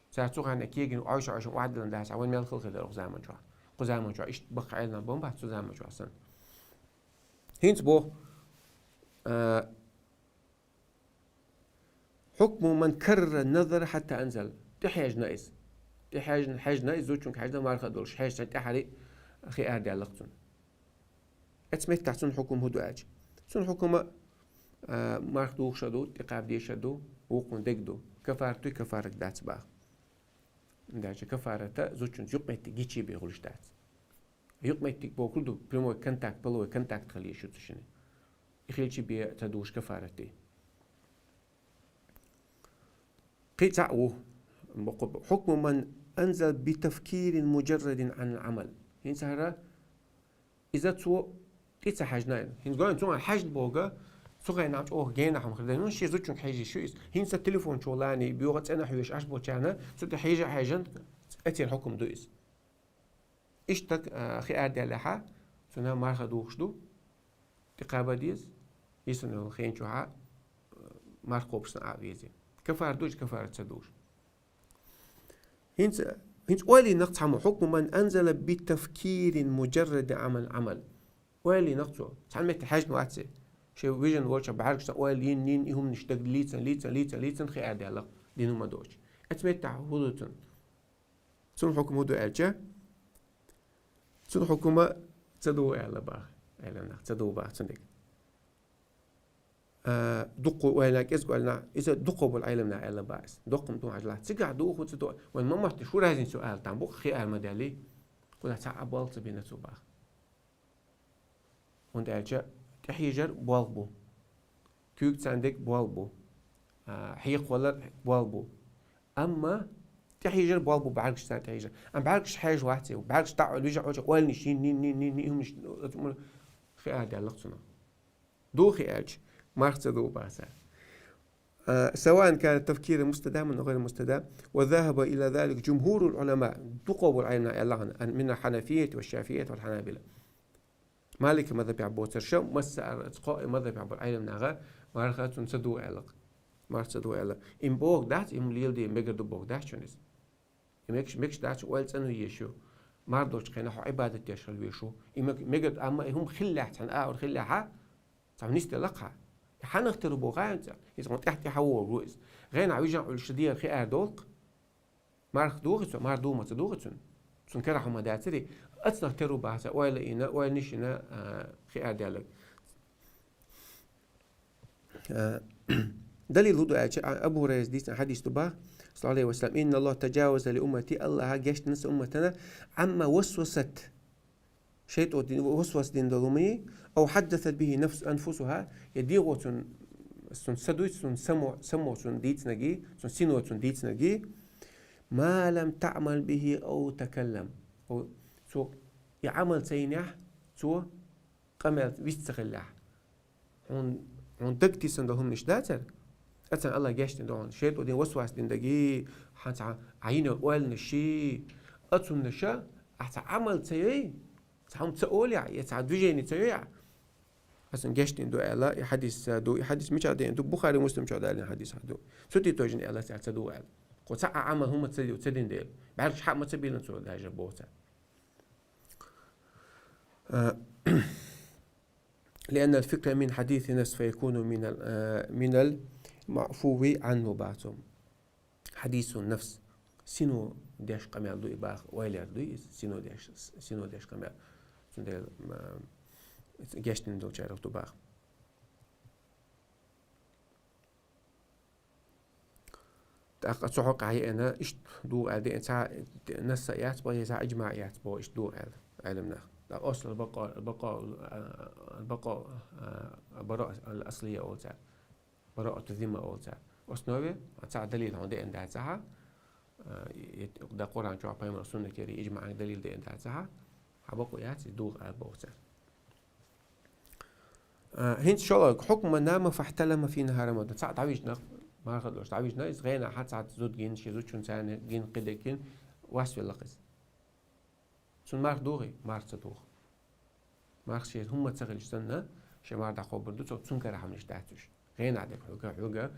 Цара цу хенахь кегина Ӏойша-Ӏойша охьадиллина дац, вайн мел хала хир дара оцу заман чохь. Кху заман чохь иштта баккха Ӏеламнах бан бац цу заман чохь санна. ХӀинца боху, а, хьукму ман каррара назара хьатта анзал. ТӀехьаьжна иза. ТӀехьаьжна, хьаьжна иза, зудчуьнга хьаьжна, марха а долуш, хьаьжча тӀаьхьарий хи арадаьлла-кх цунна. Оцу меттехь цунна хьукум хӀун ду аьлча? Цунна хьукума, а, марха духуш а ду, тӀекхаба дезаш а ду, вукхунна дерг ду. Кафарат дуй, кафарат дац боху. Даже кафарата зудчуьнца юкъаметтиг гича бен хуьлуш дац. Юкъаметтиг бохург ду, прямой контакт, половой контакт хила еза шу цу шинна. И хилча бен ца духуш кафарат ду. Кхин цхьаъ ву. Бакъ-, хьукму ман анзал би тафкирин муджаррадин ан амал. ХӀинца хӀара иза цо тӀе ца хьаьжна. ХӀинца гой цуьнга хьаьжна боху, Цу хенахь чӀогӀа генахь хӀума хир ду, ну, шен зудчуьнга хьежа йиш ю иза. ХӀинца телефон чу лаьний, боьха цӀена хьоьжуш Ӏаш болчарна, цу тӀе хьежа а хьежна, эцера хьукам ду иза. Иштта, а, хи арадаьллехьа, цунна марха дохуш ду, тӀекхаба деза, йисина йолу хен чохь а, а, марха кхобуш санна а веза. Кафара ду иза, кафара ца душ. ХӀинца, хӀинца ойла йинарг цхьаммо, хьукму ман анзала би тафкирин муджарради амал, амал. Ойла йинарг цо. Цхьана метте хьаьжна вац и. Шен вижина волчу бӀаьргашна ойла йина, йина, и хӀуманаш дага лийцина, лийцина, лийцина, лийцина хи арадаьлла, дина хӀума доцуш. Оцу метте хӀун ду цунна? Цунна хьукам хӀун ду аьлча, цунна хьукам ца ду аьлла баха, Ӏеламнаха, ца ду баха цунна дика. А, дуккха ойланехь, кӀезиг ойланехь, иза дуккха болу Ӏеламнаха аьлла баха иза. Доккха хӀума ду хьажалахь. Цигахь духу ца до, вайн ма-матташ, фу разница ю ала, там бу-кх хи ара ма даьллий. Кхунах цхьа а болх ца бина цо баха. ХӀунда аьлча тӀехьежар болх бу. Куьйга царна дерг болх бу. А, хьекхавалар болх бу. Амма тӀехьежар болх бу, бӀаьргаш царна тӀехьежар. Амма бӀаьргаш хьежа вац и, бӀаьргаш дӀа а вижа а вача, ойланаш йина, йина, йина, йина, и хӀуманаш, оцу хи арадаьлла-кх цунах. Духу аьлча, марха ца ду баха цара. А, саваан кана тафкира мустадаман ва гайра мустадам, ва захаба ила залика джумхурул Ӏулама, дукха болу Ӏеламнаха аьлла хьуна, ан, минал хьанафийяти ва шафиийяти вал хьанабила. Малики мазхабехь боцурш, массара а кхо а мазхабехь болу Ӏеламнаха марха цунна ца ду аьлла-кх. Марха ца ду аьлла. Им боху дац, им леладе мегар ду боху дац шуна иза. И мегаш, мегаш дац, ойла цӀанъян езаш ю. Марха доцучу хенахь хьо Ӏибадат деш хила везаш ву. И мег-, мегар, амма и хӀума хиллехь, цхьана агӀор хиллехьа, цхьа нисделла-кх хьан. И хьанах тера бу хаьий цӀа? Иза хьуна тӀаьхьа-тӀаьхьа вогӀур ву иза. ГӀенахь вижина Ӏуьллуш дехар хи арадолу-кх. Марха духу цо, марха ду ма ца духу цунна. Цунна карахь хӀума дацаре, ацнах тера бу баха цара, ойла йина, ойланаш йина, а, хи арадаьлларг. А, далил хӀун ду аьлча, а, Абу Хурайрас дийцина хьадис ду баха, саллаллаху алейхи ва саллям: «Инна Аллаха таджаваза ли уммати», Аллаха гечдина сан умматана, «амма васвасат», шайтӀо дин, васвас дина долу хӀуманий, «ав хьаддасат бихи нафс-, анфусуха», я дегӀо цунна, цунна са дуьйцу, цунна само, само цунна дийцинаргий, цунна сино цунна дийцинаргий, «ма лам таъмал бихи ав такаллам». О, цо и Ӏамал ца йинехь, цо къамел вист ца хиллехь. Хьуна, хьуна даг тисан долу хӀуманаш дацара? Ацан Аллах гечдина ду хьуна. ШайтӀо дина васвас дина дагий, хьан цхьа Ӏа йина йолу ойланаший, ацуннаша, ахь цхьа Ӏамал ца йой, цхьа хӀума ца олехь, я цхьа движение ца йойахь. Ацан гечдина ду аьлла, и хьадис ду, и хьадис мичахь деана ду, Бухари, Муслим чохь далийна хьадис ду. Цу тӀе тожина аьлла, цара ца ду аьлла. Кхо цхьа а Ӏамал хӀума ца ю, ца дина дела. БӀаьргаш хьа ма ца биллина цо даже боху цара. А, «لأن الفكر من حديث النفس فيكون من ال-، آ، من المعفو عنه», баха цо. Хьадисун нафс. Сино деш къамел ду и баха, ойла яр ду иза, сино деш, сино деш къамел. Цундела, м, гечдина долчарех ду баха. ТӀаккха цу хьокъехь еана, иштта ду аьлла деана, цхьа насса яц боху, я цхьа иджмаъ яц боху, иштта ду аьлла, Ӏеламнаха. ТӀаккха асл бакъо, бакъо, а, бакъо, а, бараъ ал-аслия олу цара. Бараъату зимма олу цара. Основе, цхьа далил хьуна деана дацахьа, а, и, и, да Къуръан чохь, пайхамар суннатера, иджмаъан далил деана дацахьа, хьан бакъо яц, и ду аьлла боху цара. А, хӀинца шолгӀа, хьукму ман нама фахталама фи нахари Рамадан. Цхьаъ дӀавижна, марха долуш дӀавижна, иза гӀенахь цхьацца зуда гина, шен зудчунна царна гина, кхидерг гина, вас велла-кх иза. Цунна марха духий? Марха ца духу. Марха шен хӀумма ца хилча санна, шен марха дӀакхобур ду, цо цунна карахь хӀуманаш дац уьш. ГӀенахь дерг хьоьга, хьоьга,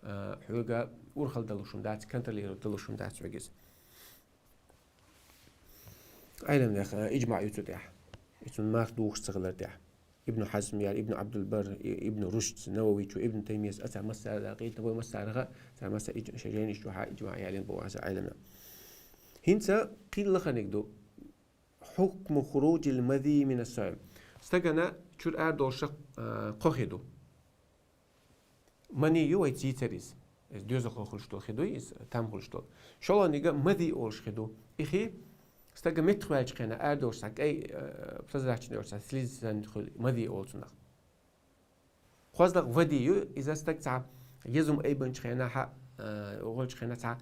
а, хьоьга урхалла далуш хӀума дац, контролировать далуш хӀума дац хьоьга иза. Ӏеламнаха, а, иджмаъ ю цу тӀехь. И цунна марха духуш ца хилар тӀехь. Ибн Хьазм яра, Ибн Абдул-Барр, и-, Ибн Рушд, Нававичо, Ибн Таймияс, а цара массара а дакъийта, вай массарах а, цара масса иж-, шайн жайнаш чохь а иджмаъ ялийна боху аса Ӏеламнаха. ХӀинца кхин лаханиг ду. Хьукму хуруджил мази мина ссаим. Стагана чуьра арадолуш, а, кхо хи ду. Мани ю вай цийцар иза. Иза доьзалхо хуьлуш долу хи дуй, иза там хуьлуш долу. ШолгӀанига мази олуш хи ду. И хи стага меттахваьллачу хенахь арадолуш цхьа кӀай, а, прозрачный йолуш цхьа слизь санна хуьлу, мази олу цунах. КхозлагӀа вади ю, иза стаг цхьа езум айбанчу хенахь, а, гӀолчу хенахь цхьа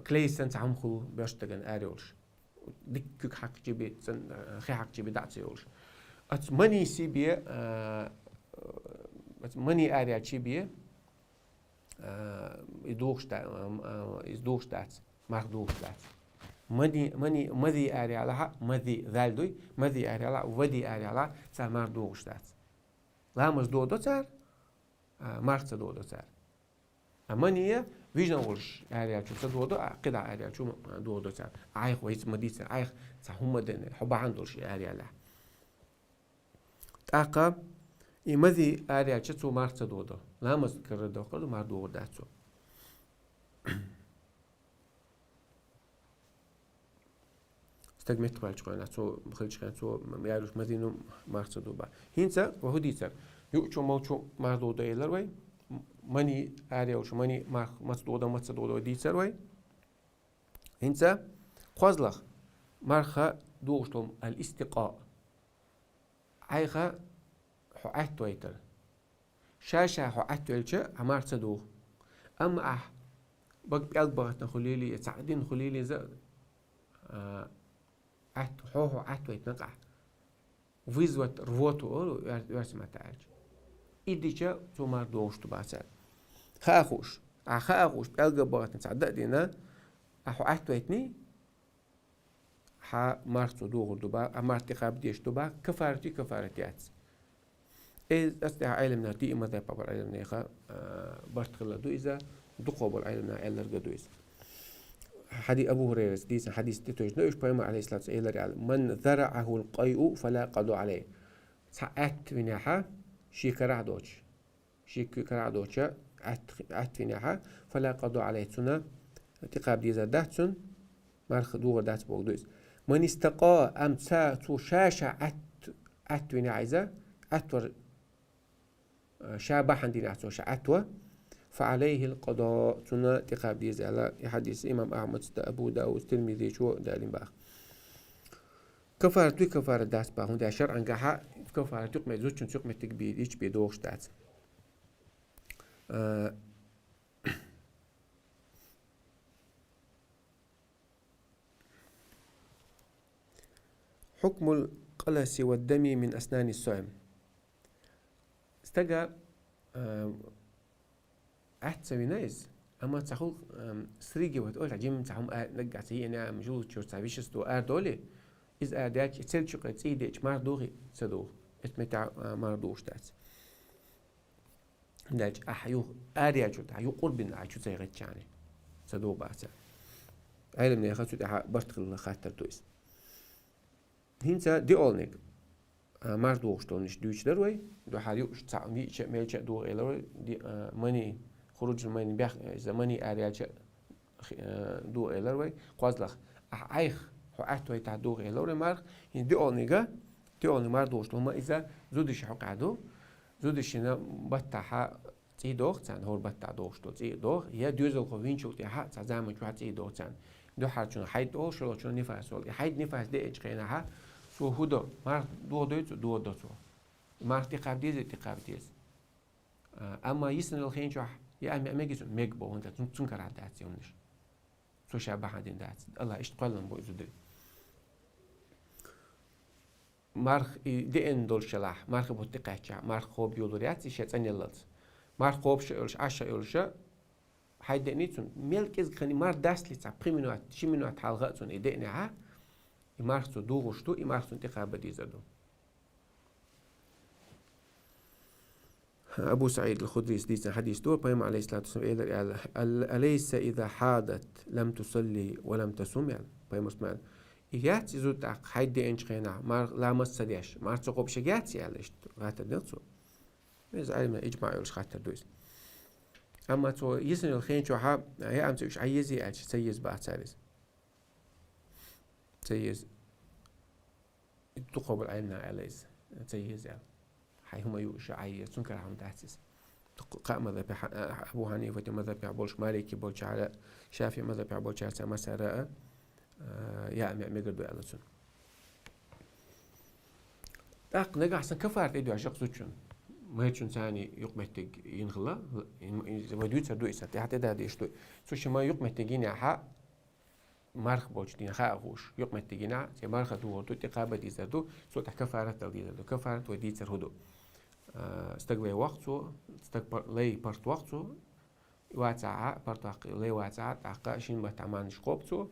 клей санна цхьа хӀума хуьлу боьрша стагана ара йолуш. Дика куьг хьакхчи бен, цӀен-, хи хьакхчи бен дӀа а ца йолуш. Оцу мани сий бен, а, Мани араяьлча бе, а, из дохуш да-, а, а, из дохуш дац, марха дохуш дац. Мани, мани, мази араяьлча, мази, зал дуй, мази араяьлча, вади араяьлча, цар марха дохуш дац. Ламаз додо цар, а, марха ца додо цар. А мани вижна волуш араяьлча ца додо, а кхидӀа араяьлча додо цар. Айхьа вайца ма дийцар, айхьа цхьа хӀума дена, хьо бахьана долуш араяьлча. ТӀаккха и мази араяьлча цо марха ца додо. Ламаз карара доккхур ду, марха дохур дац цо. Стаг меттахваьлча кхойна, цо хилча хен, цо м-, яруш мазину марха ца дуба. ХӀинца ва хӀу дийцар. Юучу молчу марха додо элар вай. М-, мани араяьлча, мани марха маца додо, маца додо дийцар вай. ХӀинца кхозлагӀа марха дохуш долу ал-истикъа. Айхьа хьо Ӏаттавайтар. Ша-ша хьо Ӏаттавелча, хьан марха ца доху. Амма ахь бага пӀелг бахатна хуьлийла, я цхьаъ дина хуьлийла иза, а, Ӏатт-, хьо, хьо Ӏаттавайтина къахь. Вызвать рвоту олу оьр-, оьрсийн маттахь аьлча. И дича цо марха дохуш ду бацара. Хаа хууш. Ахь хаа хууш, пӀелга бахатна цхьа дан а дина, ахь хьо Ӏаттавайтиний, хьан марха цо дохур ду бах, а марха тӀекхаба дезаш ду бах, кафарат ю, кафарат яц. Э, ас тӀехь Ӏеламнаха, диъ мазхӀаб болу Ӏеламнаха, а, барт хилла ду иза, дукхо болу Ӏеламнаха аьлларг а ду иза. Хьади-, Абу Хурайрас дийцина хьадис тӀе тойжна, уьш пайхамар, алейхиссалату, элар аьлла: «Ман зарагӀахул къайъу фала къада алейхи». Цхьа Ӏатт винехьа, шен карахь доцуш. Шен куьйкара а доцча, Ӏатт-, Ӏаттвинехьа, фала къада алейхи, цунна тӀекхаба дезар дац цунна, марха дохур дац боху ду иза. Ман истакъа, амма ца, цо ша-ша Ӏатт-, Ӏаттвинехьа иза, Ӏаттвар, а, ша бахьана динехь цо ша Ӏаттва, фа алейхил къада, цунна тӀекхаба деза аьлла, и хьадис имам Ахьмадс да, Абу Дауд, Тирмизичо далин баха. Кафарат дуй, кафарат дац бах, хӀунда аьлча шарӀангахьа кафарат юкъаметтиг, зудчун цу юкъаметтиг бийр, ича бе дохуш дац. А, хьукмул къаласи ва дами мин аснани соим. Стага, а, Ӏатт ца вина иза, амма цхьа хӀул, ам, срыгивать олу, жимма цхьа хӀума а-, наггахь ца йиъна, ам, желудочуьра цхьа вещество арадолий, иза арадаьлча, и цел чу кхе цӀий деъча, марха дохий, ца доху. Эцу меттехь, а, марха дохуш дац. Даьлча, ахьа юха араячу, тӀаккха юкъур бина, ахьа чу ца йигӀиччани. Ца доху бац. Ӏеламнаха цу тӀехьа барт хилла хаттар ду иза. ХӀинца диъолниг, а, марха дохуш долниш дуьйцуш дара вай, дуьхьал юуш цхьаъ виъча а, мелча а доху элира вай, ди-, а, мани, хуруджул мани бех-, иза мани араялча, хи-, а, доху элира вай, кхозлагӀа. Ахь айхьа, хьо Ӏаттавайтахь доху элира вай марха, хӀинца диъолнига, диъолниг марха дохуш долу ма иза зудчун хьокъехь ду, зудчунна баттахьа цӀий доху царна, хӀора баттахь дохуш долу цӀий доху, я доьзалхо винчул тӀаьхьа цхьа заман чохь цӀий доху царна. Дуьххьарчунна хьайд олу, шолгӀачунна нифас олу. И хьайд, нифас деъинчу хенахьа, цо хӀун до? Марха дохадой цо? Дохадо цо. Марха тӀекхаба деза, тӀекхаба деза. А, амма йисина йолу хен чохь яа меа мегий цунна? Мега боху, хӀунда цун, цун карахь дац и хӀуманаш. Цо ша бахьана дина дац. Аллах иштта кхоьллина бу иза зуда. Марха и деана долуш ялахь, марха бутт тӀекхаьччахь, марха кхоба йолур яц и шен цӀанъяллалц. Марха кхобуш а йолуш, Ӏаш а йолуш, хьайд деъний цунна, мел кӀезиг хани марха дасталц цхьа пхи минот, ши минот хьалха а цунна и деънехьа, и марха цо дохуш ду, и марха цунна тӀекхаба дезар ду. Абу СаӀид ал-Худрис дийцина хьадис ду, пайхамар, алейхиссалату вассалам, элира аьлла: «Ал-, алейса иза хьадат лам тусалли ва лам тасум», аьлла. Пайхамарс ма аьлла: «И яц иза тӀаккха хьайд деъинчу хенахь, марха ламаз ца деш, марха ца кхобуш яц», аьлла, иштта гӀаттар делла цо. Иза Ӏилман иджмаъ йолуш хаттар ду иза. Амма цо йисина йолу хен чохьа, яа ца уьш Ӏайезий аьлча, ца еза бац цара иза. Ца еза. Дукхо болу Ӏилманах аьлла иза, ца еза аьлла. Хьайн хӀума юуш Ӏайеза, цунна карахь хӀума дац иза. Дукха кхаа мазхабехь, а, Абу Хьанифатан мазхабехь болуш, Малики болчара, Шафиъ мазхабехь болчара цара массара а, а, яа меа мегар ду аьлла цунна. ТӀаккха нагахь санна кафарат тӀедоьжна зудчун, майрачун царна юкъаметтиг йина хилла, вай дуьйцур ду иза, тӀаьхьа тӀедадеш ду. Цу шимма юкъаметтиг йинехьа, марха болчу дийнахь хаа хууш, юкъаметтиг йинехь, цӀе марха духур ду, тӀекхаба дезар ду, цо тӀехь кафарат дала дезар ду. Кафарат вай дийцар хӀун ду? А, стаг лай вахь цо, стаг пар-, лай парт вахь цо, вацахь, парт ваккха, лай вацахь, тӀаккха шин баттахь марнаш кхоаб цо,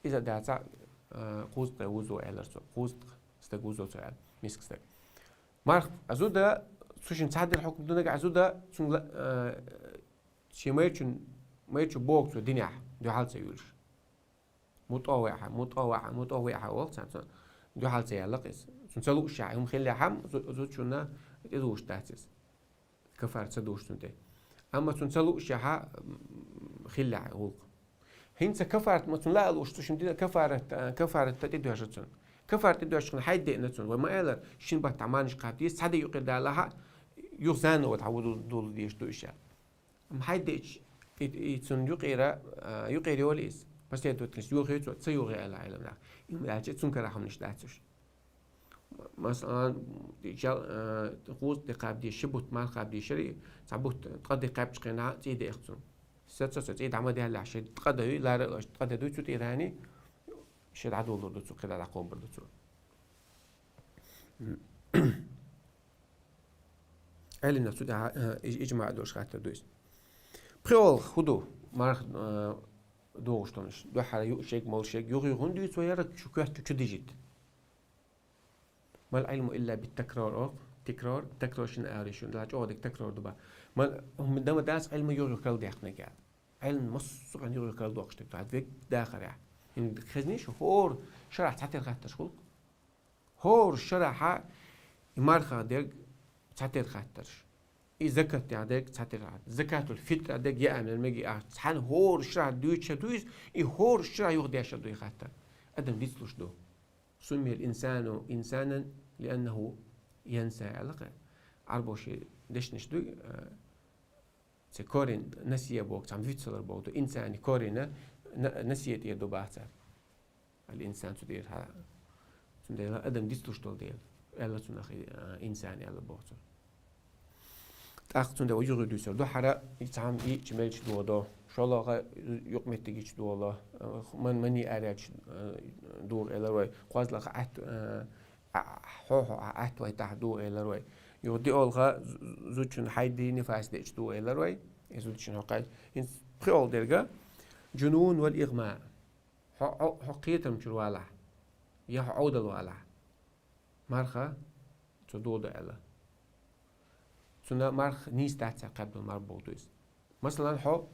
иза дацахь, а, кхузткъе вузо аьлар цо, кхузткъа стаг вузо цо аьлар, миска стаг. Марха а зуда, цу шин цхьадер хьукм ду нагахь а зуда, цунга ла-, а, ши майрачун, майрачун богу цо динехь, дуьхьал ца юьлуш. МутӀоввиӀа, мутӀоввиӀа, мутӀоввиӀа олу царна, цунна дуьхьал ца яьлла иза. Цунна ца луушехь, хӀума хиллехь-м, зу-, зудчунна тӀедужуш дац иза. Кафарат ца дуьйш цунна тӀе. Амма цунна ца луушехь, м, хиллехь гӀуллакх. ХӀинца кафарат ма цунна лаа лууш, цу шимма дина кафарат, а, кафарат тӀедоьжна цунна. Кафарат тӀедоьжча хьайда деана цунна. Вай ма элира, шин баттахь марнаш кхаба деза, цхьа де юкъера далахь, юха заново дӀавуду-, дулла дезаш ду иза. Амма хьайда деача, и, и цунна юкъера, а, юкъера йолу иза. Последовательность йохий цо, ца йохий аьлла Ӏеламнаха. Амма аьлча цунна карахь хӀуманаш дац уьш. Масала, жал-, а, кхузткъа де кхаба деза, ши бутт марха кхаба дезара, цхьа бутт ткъа де кхаьбча хенахь цӀий дех цунна. Саца со цӀий дӀа ма даьллехь, шен ткъа де дуй, лара а ткъа де дуй цу тӀера, шен дӀадолалур ду цо, кхидӀа дӀакхобур ду цо. Ӏеламнаха цу тӀехь, а, иж-, ижмаӀ долуш хаттар ду иза. ПхоьалгӀа хӀун ду? Марха, а, догӀуш долуш. Дуьххьара юуш ерг, молуш ерг, юха-юха хӀунда дуьйцу вай ерриг шу коьрта чу дижийта? Мал Ӏилму илла бит-такрар, о, тикрар, такрар шина аьлла шуна, дала чӀогӀа дика такрар ду бан. Мал, хӀума дан ма дац Ӏилма юха-юха карладаьккхинарг аьлла. Ӏилма массо а хӀума юха-юха карладоккхуш дерг ду, хьан век дахарехь. ХӀинца хезний шу, хӀора шарахь цхьатера хаттарш хуьлу-кх? ХӀора шарахь и мархах дерг цхьатера хаттарш. И закат яха дерг цхьатера хаттарш. Закатул-фитр яха дерг яа мел мегий ахча. Цхьана хӀора шарахь дуьйцуш ду иза, и хӀора шарахь юха дешар ду и хаттар. Адам дицлуш ду. Суммиял инсану инсанан лианнаху янса аьлла-кх. Ӏарбоша дешнаш ду, а, цу корень насия боху, цхьамма вицалур боху ду. Инсани корень на-, насия тӀера ду боху цара. Ал инсан цу тӀера хьа. Цундела адам дицлуш долу дела. Аьлла цунах, а, инсан аьлла боху цо. ТӀаккха цундела юха дуьйцур ду хӀара, и цхьамма йиъча мелча догӀу. ШолгӀа юкъаметтигича догӀу. Ман-, мани арача, а, догӀу элира вай. КхозлагӀа Ӏатт-, а, а, хьо-хьо Ӏатта вайтахь догӀу элира вай. Юха диъолгӀа зу-, зудчун хьайд, нифас деача догӀу элира вай. И зудчун хьокхай. ХӀинца пхоьалгӀа дерг, джунун вал игӀма. Хьо, хьо, хьо кхетам чуьра валахь, я хьо Ӏовдал валахь. Марха цо догӀу аьлла. Цунна марха нийса дац аьлла кхаьбна долу марха боху ду иза. Масалан, хьо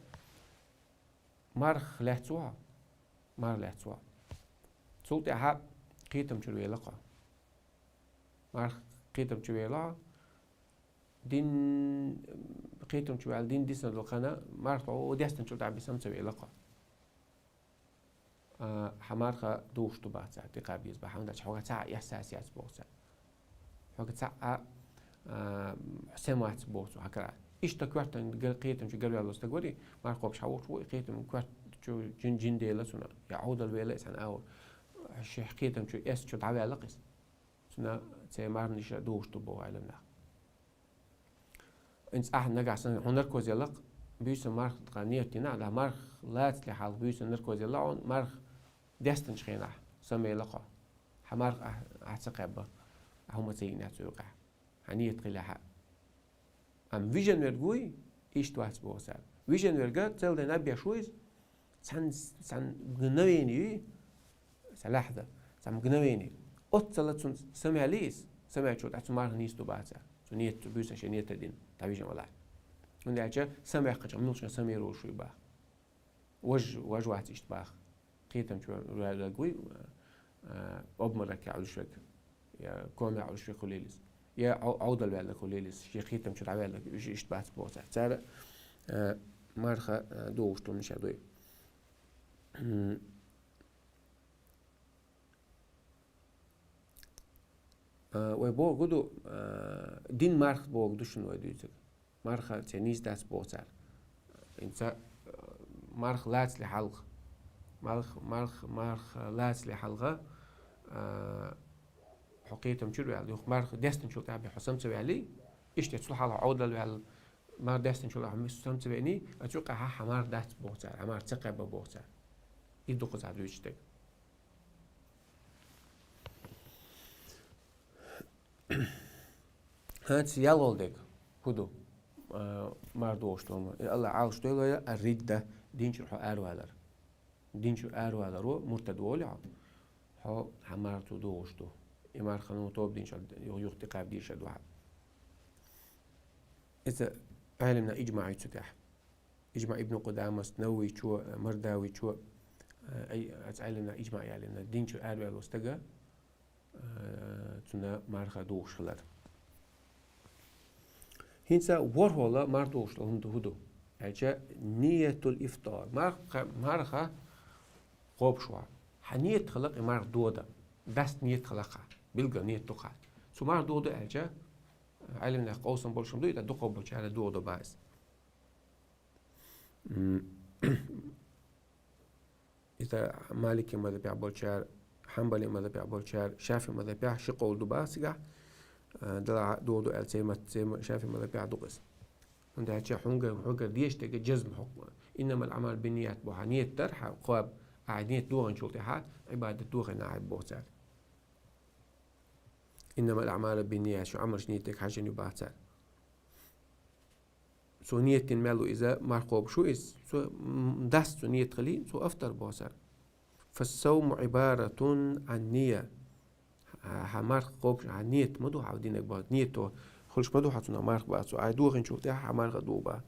марха лаьцна ву хьо, марха лаьцна ву хьо. Цул тӀаьхьа кхетам чуьра вела хьо. Марха кхетам чуьра вела хьо. Дин, кхетам чу ваьлла дин дисина долу хенахь, марха тӀе дестина чул тӀаьхьа бисам ца вела хьо. А, хьан марха догӀуш ду боху цара, тӀекхаба деза боху, хьан даьлча хьоьга цхьа а яхсас яц боху цара. Хьоьга цхьа а, а, сема вац боху цо хьан кара. Иштта коьртан гар-, кхетам чу гарваьлла стаг вари, марха кхобуш хьан вохуш ву, и кхетам коьрта чу жин, жин дела цунна, я Ӏовдал вела и цхьана агӀор. Шен кхетам чу эс чу дӀаваьлла-кх иза. Цунна церан марханаш догӀуш ду боху Ӏеламнаха. ХӀинца ахь нагахь санна хьо наркоз елла-кх, буьйсан марха тӀе ниет дина, ахь марха лацале хьалха буьйсан наркоз елла хьуна, марха дестинчу хенахь самавела хьо. Хьан марха ахь, ахь ца кхаьбна, ахь хӀума ца йиъна цу юкъахь. Хьан ниет хилла хьан. Амма вижина верг вуй, иштта вац боху цара. Вижина верг цалдайн наб беш ву иза, цхьана, цхьана мгновение юй, цхьа лаьхьа, цхьа мгновение. Оццала цунна самаьлий иза, самаьлча тӀаккха цу марха нийса ду боху цара. Цу ниет, цу буьйсан шен ниет дина, дӀавижина валахь. ХӀунда аьлча самаваьккхинчу муьлхачу самавер волуш вуй боху. Вож, вож вац иштта боху. Кхетам чу ваьлларг вуй, а, обморокехь Ӏуьллуш верг, я комехь Ӏуьллуш верг хуьлийла иза, я Ӏо-, Ӏовдал ваьлларг хуьлийла иза, шен кхетам чу дӀаваьлларг, уьш иштта бац боху цара. Цара, а, марха, а, догӀуш долу мичахь дуй. М. А, вай бохург ду, а, дин марха бохург ду шуна вай дуьйцург. Марха церан нийса дац боху цара. ХӀинца, а, марха лацале хьалха. Марха, марха, марха лацале хьалха, а, хьо кхетам чуьра ваьлла, юха марха дестинчул тӀаьхьа бен хьо сам ца ваьллий, иштта цул хьалха Ӏовдал ваьлла, марха дестинчул тӀаьхьа хьо сам ца веаний, а цу юкъахь хьан марха дац боху цара, хьан марха ца кхаьбна боху цара. И ду кхузахь дуьйцуш дерг. Цу ялгӀал дег хӀу ду, а, мар дохуш долу? И Аллах Ӏалаш дойлой, а, ридда, динчуьра хьо аравалар. Динчуьра араваларо муртад волу хьо. Хьо хьан мар цу дохуш ду. И мар ханна тоба динчуьра юха тӀекхаба дийша ду хьан. Иза Ӏеламна иджмаъ ю цу тӀехь. Иджмаъ Ибн Къудамас, Нававичо, Мардавичо, а, ай, ацу Ӏеламна иджмаъ ялина, динчуьра араваьлла стага, а, цунна марха духуш хилар. ХӀинца ворхӀалгӀа мар духуш долу хӀума ду хӀу ду? Аьлча, ниятул ифтар. Марха, марха кхобуш ван. Хьан ният хилла кхин марха дода. Даст ният хилла кхин. Билггал ният ду кхин. Цу марха дода аьлча, Ӏеламнех къовсам болуш хӀума ду, и тӀе дукхо болчара дода баьс. М, Иза Малики мазхабехь болчара, Хьанбали мазхабехь болчара, Шафи мазхабехь ши къовл ду бах цигахь, а, дала догӀу аьлла церма, церма Шафи мазхабехь ду-кх иза. ХӀунда аьлча хьунгар, хьунгар деш дерг джазм хьокху. Иннамал аъмалу бинният бохьа, ният дар хьан кхоаб, ахь ният дохинчул тӀаьхьа Ӏибадат дохийна ахь боху цара. Иннамал аъмалу бинният, шу Ӏамалш ният дерг хьаьжжина ю бах цара. Цо ният дина мел ву иза, марха кхобуш ву иза. Цо, м, дац цо ният хилий, цо афтар боху цара. Фассавму Ӏибаратун Ӏан ния. Хьан марха кхобуш, хьан ният ма ду хьан динарг боху. Ниято хуьлуш ма ду хьан цунах марха бах цо. Ахь дохинчул тӀаьхьа хьан марха а ду бах.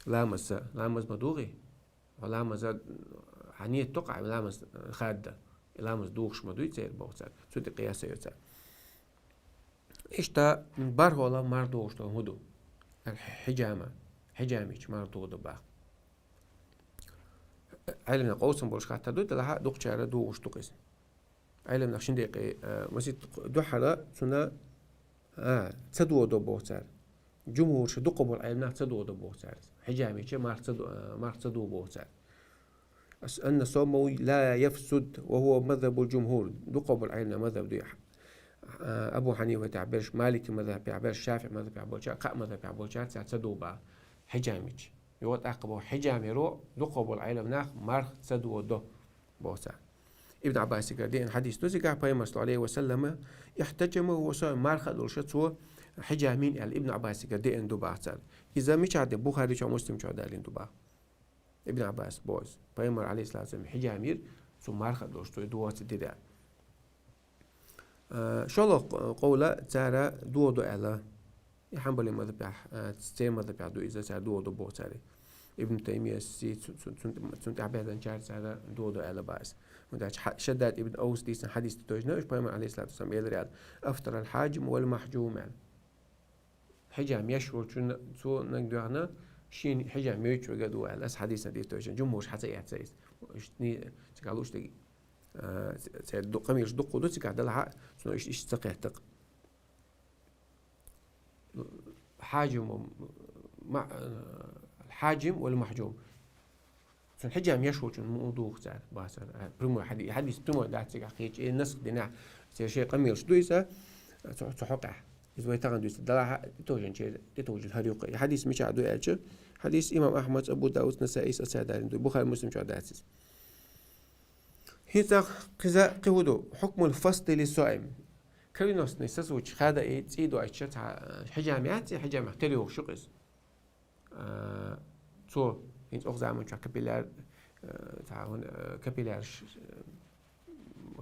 Ламазца, ламаз ма духий? Хьо ламаза, хьан ният ду-кх ахь ламаз хадда. И ламаз духуш ма дуй церан боху цара. Цу тӀе къияс а йо цара. Иштта бархӀалгӀа мар дохуш долу хӀун ду? Хьиджама. Хьиджамича мар доху ду бах. Ӏеламнех къовсам болуш хаттар ду, делахь а дукхачара дохуш ду-кх иза. Ӏеламнех шин декъе, а, масит дуьххьара цунна, а, ца додо боху цара. Джумхур ша дукха болу Ӏеламнех ца додо боху цара. Хьиджамича марх ца до-, а, марх ца до боху цара. Ас-, анна сомму ла яфсуд, ва хува мазхабул джумхур. Дукха болу Ӏеламнех мазхаб ду. А, Абу Хьанифа тӀехь берш, Малики мазхаб тӀехь берш, Шафиъ мазхаб тӀехь болча, кхаа мазхаб тӀехь болча, цара ца до бах. Хьиджамича. Йо тӀаккха боху хьиджамеро дукха болу Ӏеламнех марх ца додо. Боху цара. Ибн Ӏаббасигара деана хьадис ду цигахь, Пайхамар, саллаллаху Ӏалайхи ва саллама, ихтаджама ва со марха а долуша цо хьиджамин аьлла Ибн Ӏаббасигара деана ду бах цара. Иза мичахь де Бухари чохь, Муслим чохь далийна ду бах. Ибн Ӏаббас боху иза. Пайхамар, алейхиссалату вассалам, хьиджамир, цо марха а долуш, цо и духар ца дира. Э, шолгӀа къовла цара доху ду аьлла. И Хьанбали мазхабехь, э, церан мазхабехь ду иза, цара доху ду боху цара. Ибн Таймияси, цу-, цу-, цун, цун тӀаьхьа баьззинчара цара доху ду аьлла бах иза. ХӀунда аьлча хьа-, Шаддад ибн Авс дийцина хьадис тойжна, уьш Пайхамар, алейхиссалату вассалам, элира аьлла: «Афтарал хьаджим вал махджум», аьлла. Хьиджам еш волчунна, цо наг доьгӀна, шен хьиджам йойтуш вега ду аьлла, аса хьадисна дийца тойжна. Джумхурш хьа ца эцна иза. Уьш ни-, цигахь луш дерг, а, ц-, церан ду-, къамелаш дукха ду цигахь, делахь а, цунах иштта, иштта ца кхетта-кх. Хьаджим ва ма-, хьаджим вал махджум. Цунна хьиджам еш волчунна муха доху цара, бах цара. А, прямой хьади-, хьадис прямой дац цигахь кхечу, э, насх динехь, церан шайн къамелаш ду иза, цу, цу хьокъехь. Иза вай тахана дуьйцу, делахь а, тӀетовжанчеран, тӀетовжийла хӀара юккъе. И хьадис мичахь ду аьлча, хьадис имам Ахьмад, Абу Дауд, Насаис, аса далийна ду, Бухари, Муслим чохь дац иза. ХӀинца кхуза кхин хӀун ду? Хьукмул фасди лиссоим. Кровеносный сосудаш хада и цӀий дойтуш цхьа, э, хьиджам яц, и хьиджамех тера йогӀуш ю-кх иза. А, цо, хӀинца оха заман чохь капилляр, э, цхьа хӀун, э, капиллярш, э,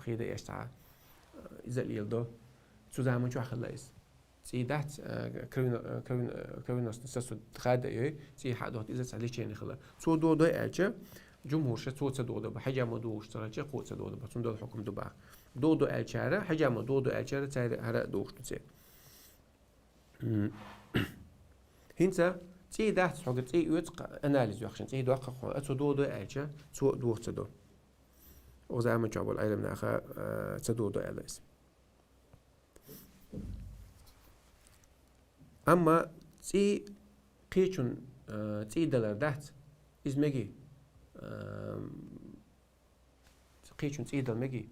хеда эш цхьа, э, иза леладо. Цу заман чохь хилла иза. ЦӀий дац, э, кровено-, э, кровен-, э, кровеносный сосуд хада йой, цӀий хьа а доху, иза цхьа лечение хилла. Цо додой аьлча, джумхурша цо ца додо бах, хьиджам ма дохуш ца хилча, кхо ца додо бах, цунна долу хьукам ду бах. Додо аьлчара, хьиджам ма додо аьлчара, цара хӀара а дохуш ду церан. М. ХӀинца цӀий дац хьогара, цӀий оьцу кха-, анализ йохшина, цӀий доккха хьо, а цо додо аьлча, цо доху ца до. Оха заман чохь болу Ӏеламнаха, а, ца додо аьлла иза. Амма цӀий кхечун, а, цӀий далар дац, иза меги, а, кхечун цӀий дала меги,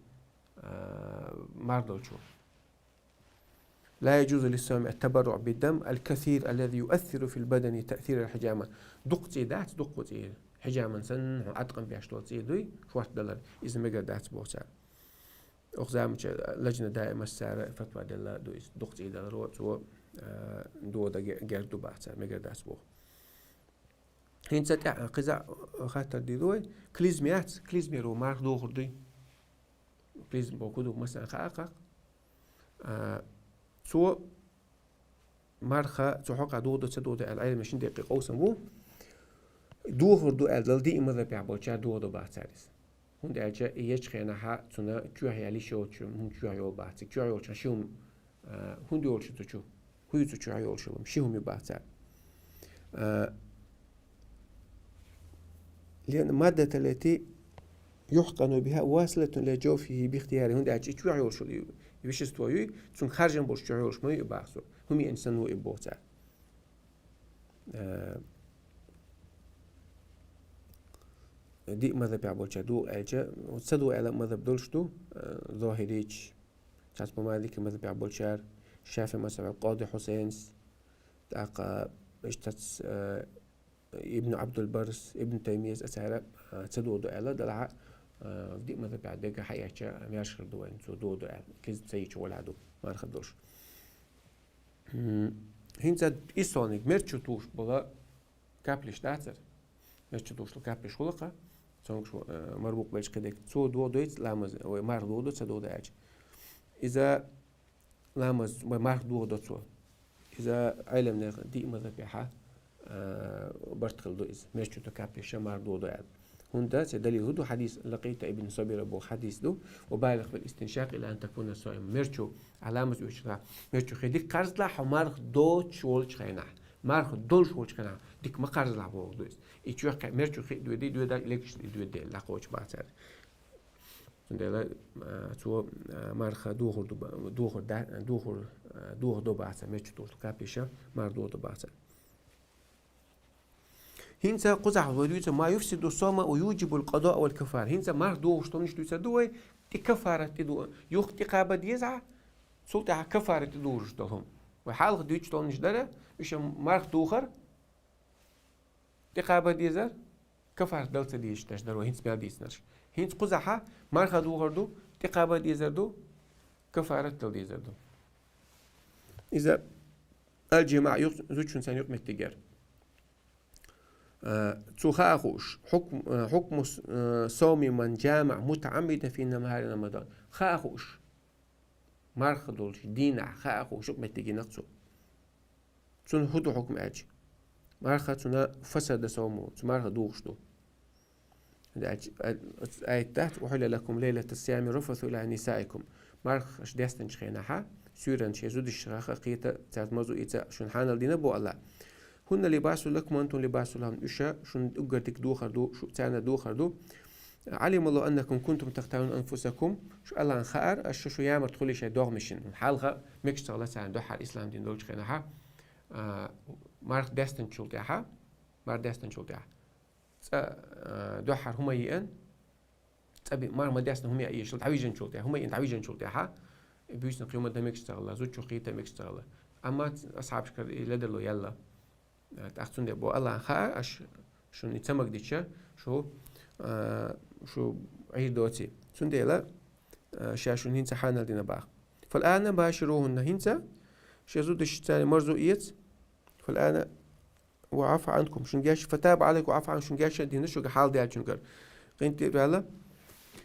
а, мардолчо. لا يجوز للصائم التبرع بالدم الكثير الذي يؤثر في البدن تأثير الحجامة. Дукха цӀий дац, дукха цӀий. Хьиджаман санна хьо Ӏаткъам беш долу цӀий дуй, шорта далар, иза мегар дац боху цара. Оха заманчу лажна даимас цара фатва делла ду иза, дукха цӀий даларо цо, а, дода ге-, герга ду баха цара, мегар дац боху. ХӀинца тӀаьхьа кхуза хаттар дийр ду вай, клизма яц, клизмеро марха дохур дуй. Клизма боху ду, масала, хаа кхак. А, цо марха цу хьокъехь дохадо, ца дохадо аьлла, Ӏеламнаша шин декъе къовсам бу. Дохур ду аьлла, дала диъ мазхабехь болчара дохадо баха цара иза. ХӀунда аьлча и ечу хенахьа цунна чоьхьа яьлла йиш йолчу, хӀума чоьхьа йолу баха цига. Чоьхьа йолчу хӀума ши хӀума, а, хӀунда йолуш ю цу чу? ХӀун ю цу чоьхьа йолуш йолу? Ши хӀума ю баха цара. А, لأن المادة التي يحقن بها واصلة إلى جوفه باختياره. ХӀунда аьлча и чоьхьа йолуш йолу и вещество юй, цунна харжам болуш чоьхьа йолуш ма ю и баха цо. ХӀума еанчу санна ву и боху цара. Э, диъ мазхабехь болчара доху аьлча, ца доху аьлла мазхаб долуш ду, э, зохирийчу, цхьацца Малики мазхабехь болчара, ШафиӀи мазхабехь Къади Хьусейнс, тӀаккха иштта, э, Ибн Абдул Баррс, Ибн Таймияс, а цара, э, ца дохадо аьлла, делахь а, э, диъ мазхабехь дерг хьаэцча, маьрша хир ду вайна, цо дохадо аьлла, кхин ца йича гӀолехь ду, марха долуш. М, хӀинца и сониг мерчу тухуш бола каплиш дацара. Мерчу тухуш бола каплиш хула-кх, цуьнгаш, э, марбукъ белча кхидерг. Цо дохадойца ламаз, вай марха дохадо, ца дохадо аьлча. Иза ламаз, вай марха дохадо цо. Иза Ӏеламнехан диъ мазхабехьа, э, барт хила ду иза. Мерчу ту каплиша марха дохадо аьлла. ХӀунда церан далил хӀун ду? Хьадис, Лакъита ибн Сабира боху хьадис ду: «Ва балигъ фил истиншакъи илла ан такуна соим». Мерчу, а, ламаз оьцуш, мерчу хи дика кхарзалахь, хьо марха доцуш волчу хенахь, марха долуш волчу хенахь, дика ма кхарзалахь боху ду иза. И чоьхьа мерчу хи а доьдий, доьдий, легаш а доьдий, дӀакхочуш баха цара. Цундела, а, цо, а, марха дохур ду ба-, дохур да-, дохур, а, дохадо баха цара, мерчу тухуш каплиша марха дохадо баха цара. ХӀинца кхузахь вай дуьйцу: «Ма юфсиду сома ва юджибул къадоа вал кафара». ХӀинца марха дохуш долу хӀуманаш дуьйцур ду вай, и кафарат тӀе ду-, юха тӀе кхаба деза, цул тӀаьхьа кафарат тӀе дохуш долу хӀума. Вай хьалха дуьйцуш долу хӀуманаш дара, уьш марха дохар, тӀе кхаба дезар, кафарат дала ца дезаш дерш дара вай хӀинца мел дийцинарш. ХӀинца кхузахьа марха дохур ду, тӀе кхаба дезар ду, кафарат дала дезар ду. Иза аль-джимаъ, юкъ-, зудчун царна юкъаметтигера. Э, цо хаа хууш, хьукм-, э, хьукму с-, э, сауми ман джамаъ мутаъаммидан фи нахари Рамадан. Хаа хууш, марха долчу дийнахь хаа хууш юкъаметтигийнарг цо. Цунна хӀун ду хьукм аьлча? Марха цунна фасада сауму, цу марха духуш ду. Аьлча, а-, аят дац: «Ухилла лакум лайлата сиями рафасу иля нисаикум». Марха аша дестинчу хенахьа, суьйранна шайн зудашха кхета, цаьрца марзо эца шуна хьанал дина бу Алла. «Хунна либасу лакум ва антум либасу лахунна». Уьша шуна уггар дика духар ду, шу царна духар ду. «Алималлаху аннакум кунтум тахтанун анфусакум». Шу Аллахьна хаьара, аша шу ямарт хуьлий шайн догӀмашна. Хьалха мегаш ца хилла царна дуьххьара ислам дин долчу хенахьа, а, марха дестинчул тӀаьхьа, марха дестинчул тӀаьхьа. ЦӀа, а, дуьххьара хӀума йиъна, цӀа би-, марха ма дестина хӀума яа ешал, дӀавижинчул тӀаьхьа, хӀума йиъна дӀавижинчул тӀаьхьа, буьйсанна кхин хӀума дан мегаш ца хилла, зудчух кхета мегаш ца хилла. Амма ц-, асхьабашкара и ледарло яьлла. ТӀаккха цундела бо Аллахьна хаьара, аша шуна и ца магадича, шу, а, шу Ӏийр доций. Цундела, а, ша шуна хӀинца хьанал дина баха. «Фал ана баширухунна», хӀинца шайн зудаш царна марзо эца. «Фал ана ва афа анкум», шуна геш, «фатаба алайкум ва афа анкум», шуна геш а дина шуьга хьал даьллачуьнгара. КъинтӀера ваьлла.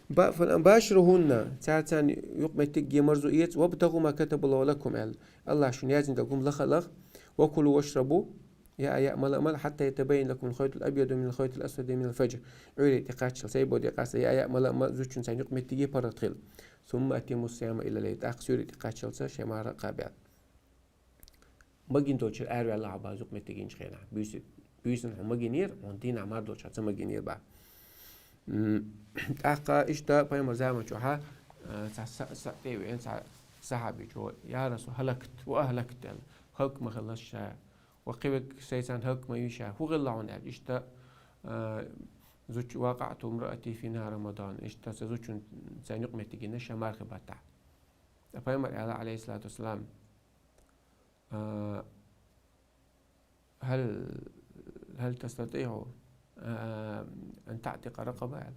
Ба-, «фал ана баширухунна», цара царна юкъаметтиг е марзо эца, «вабтагу ма катабаллаху лакум», аьлла. Аллахьа шуна яздина долу хӀума лаха а лаха. «Ва кулу вашрабу», яа яа, мала а мала, «хьатта ятабаййана лакумул хайтул абъяду минал хайтил асвади минал фаджр». Ӏуьйре тӀекхаччалца, сайбо тӀекхаччалца, яа яа, мала а мала, зудчун царна юкъаметтиг е паргӀат хила. «Сумма атимму сияма илал лайл». ТӀаккха суьйре тӀекхаччалца шайн марха кхаба аьлла. Магийна долчуьра араваьлла хьо баха юкъаметтиг йинчу хенахь. Буьйса-, буьйсанна хьо магийнера, хьуна дийнахь марха долчохь ца магийнера баха. М, тӀаккха иштта пайхамар заман чохьа, а, цхьа са-, са-, тӀе а веана цхьа сахьабичо: «Я Расул, хӀалакт, ва ахӀлакт», аьлла. «ХӀалак ма хилла ша, ва кхин верг сайца хӀалак ма вий ша, хӀун хилла хьуна?» аьлла. Иштта, а, зудч-, «вакъаъту имраати фи нахари Рамадан». Иштта сан зудчун царна юкъаметтиг йина ша мархи баттахь. Ткъа пайхамар аьлла, Ӏалайхиссалату вассалам, а, «хӀал, хӀал тастатиӀу, а, ан таӀтикъа ракъаба?» аьлла.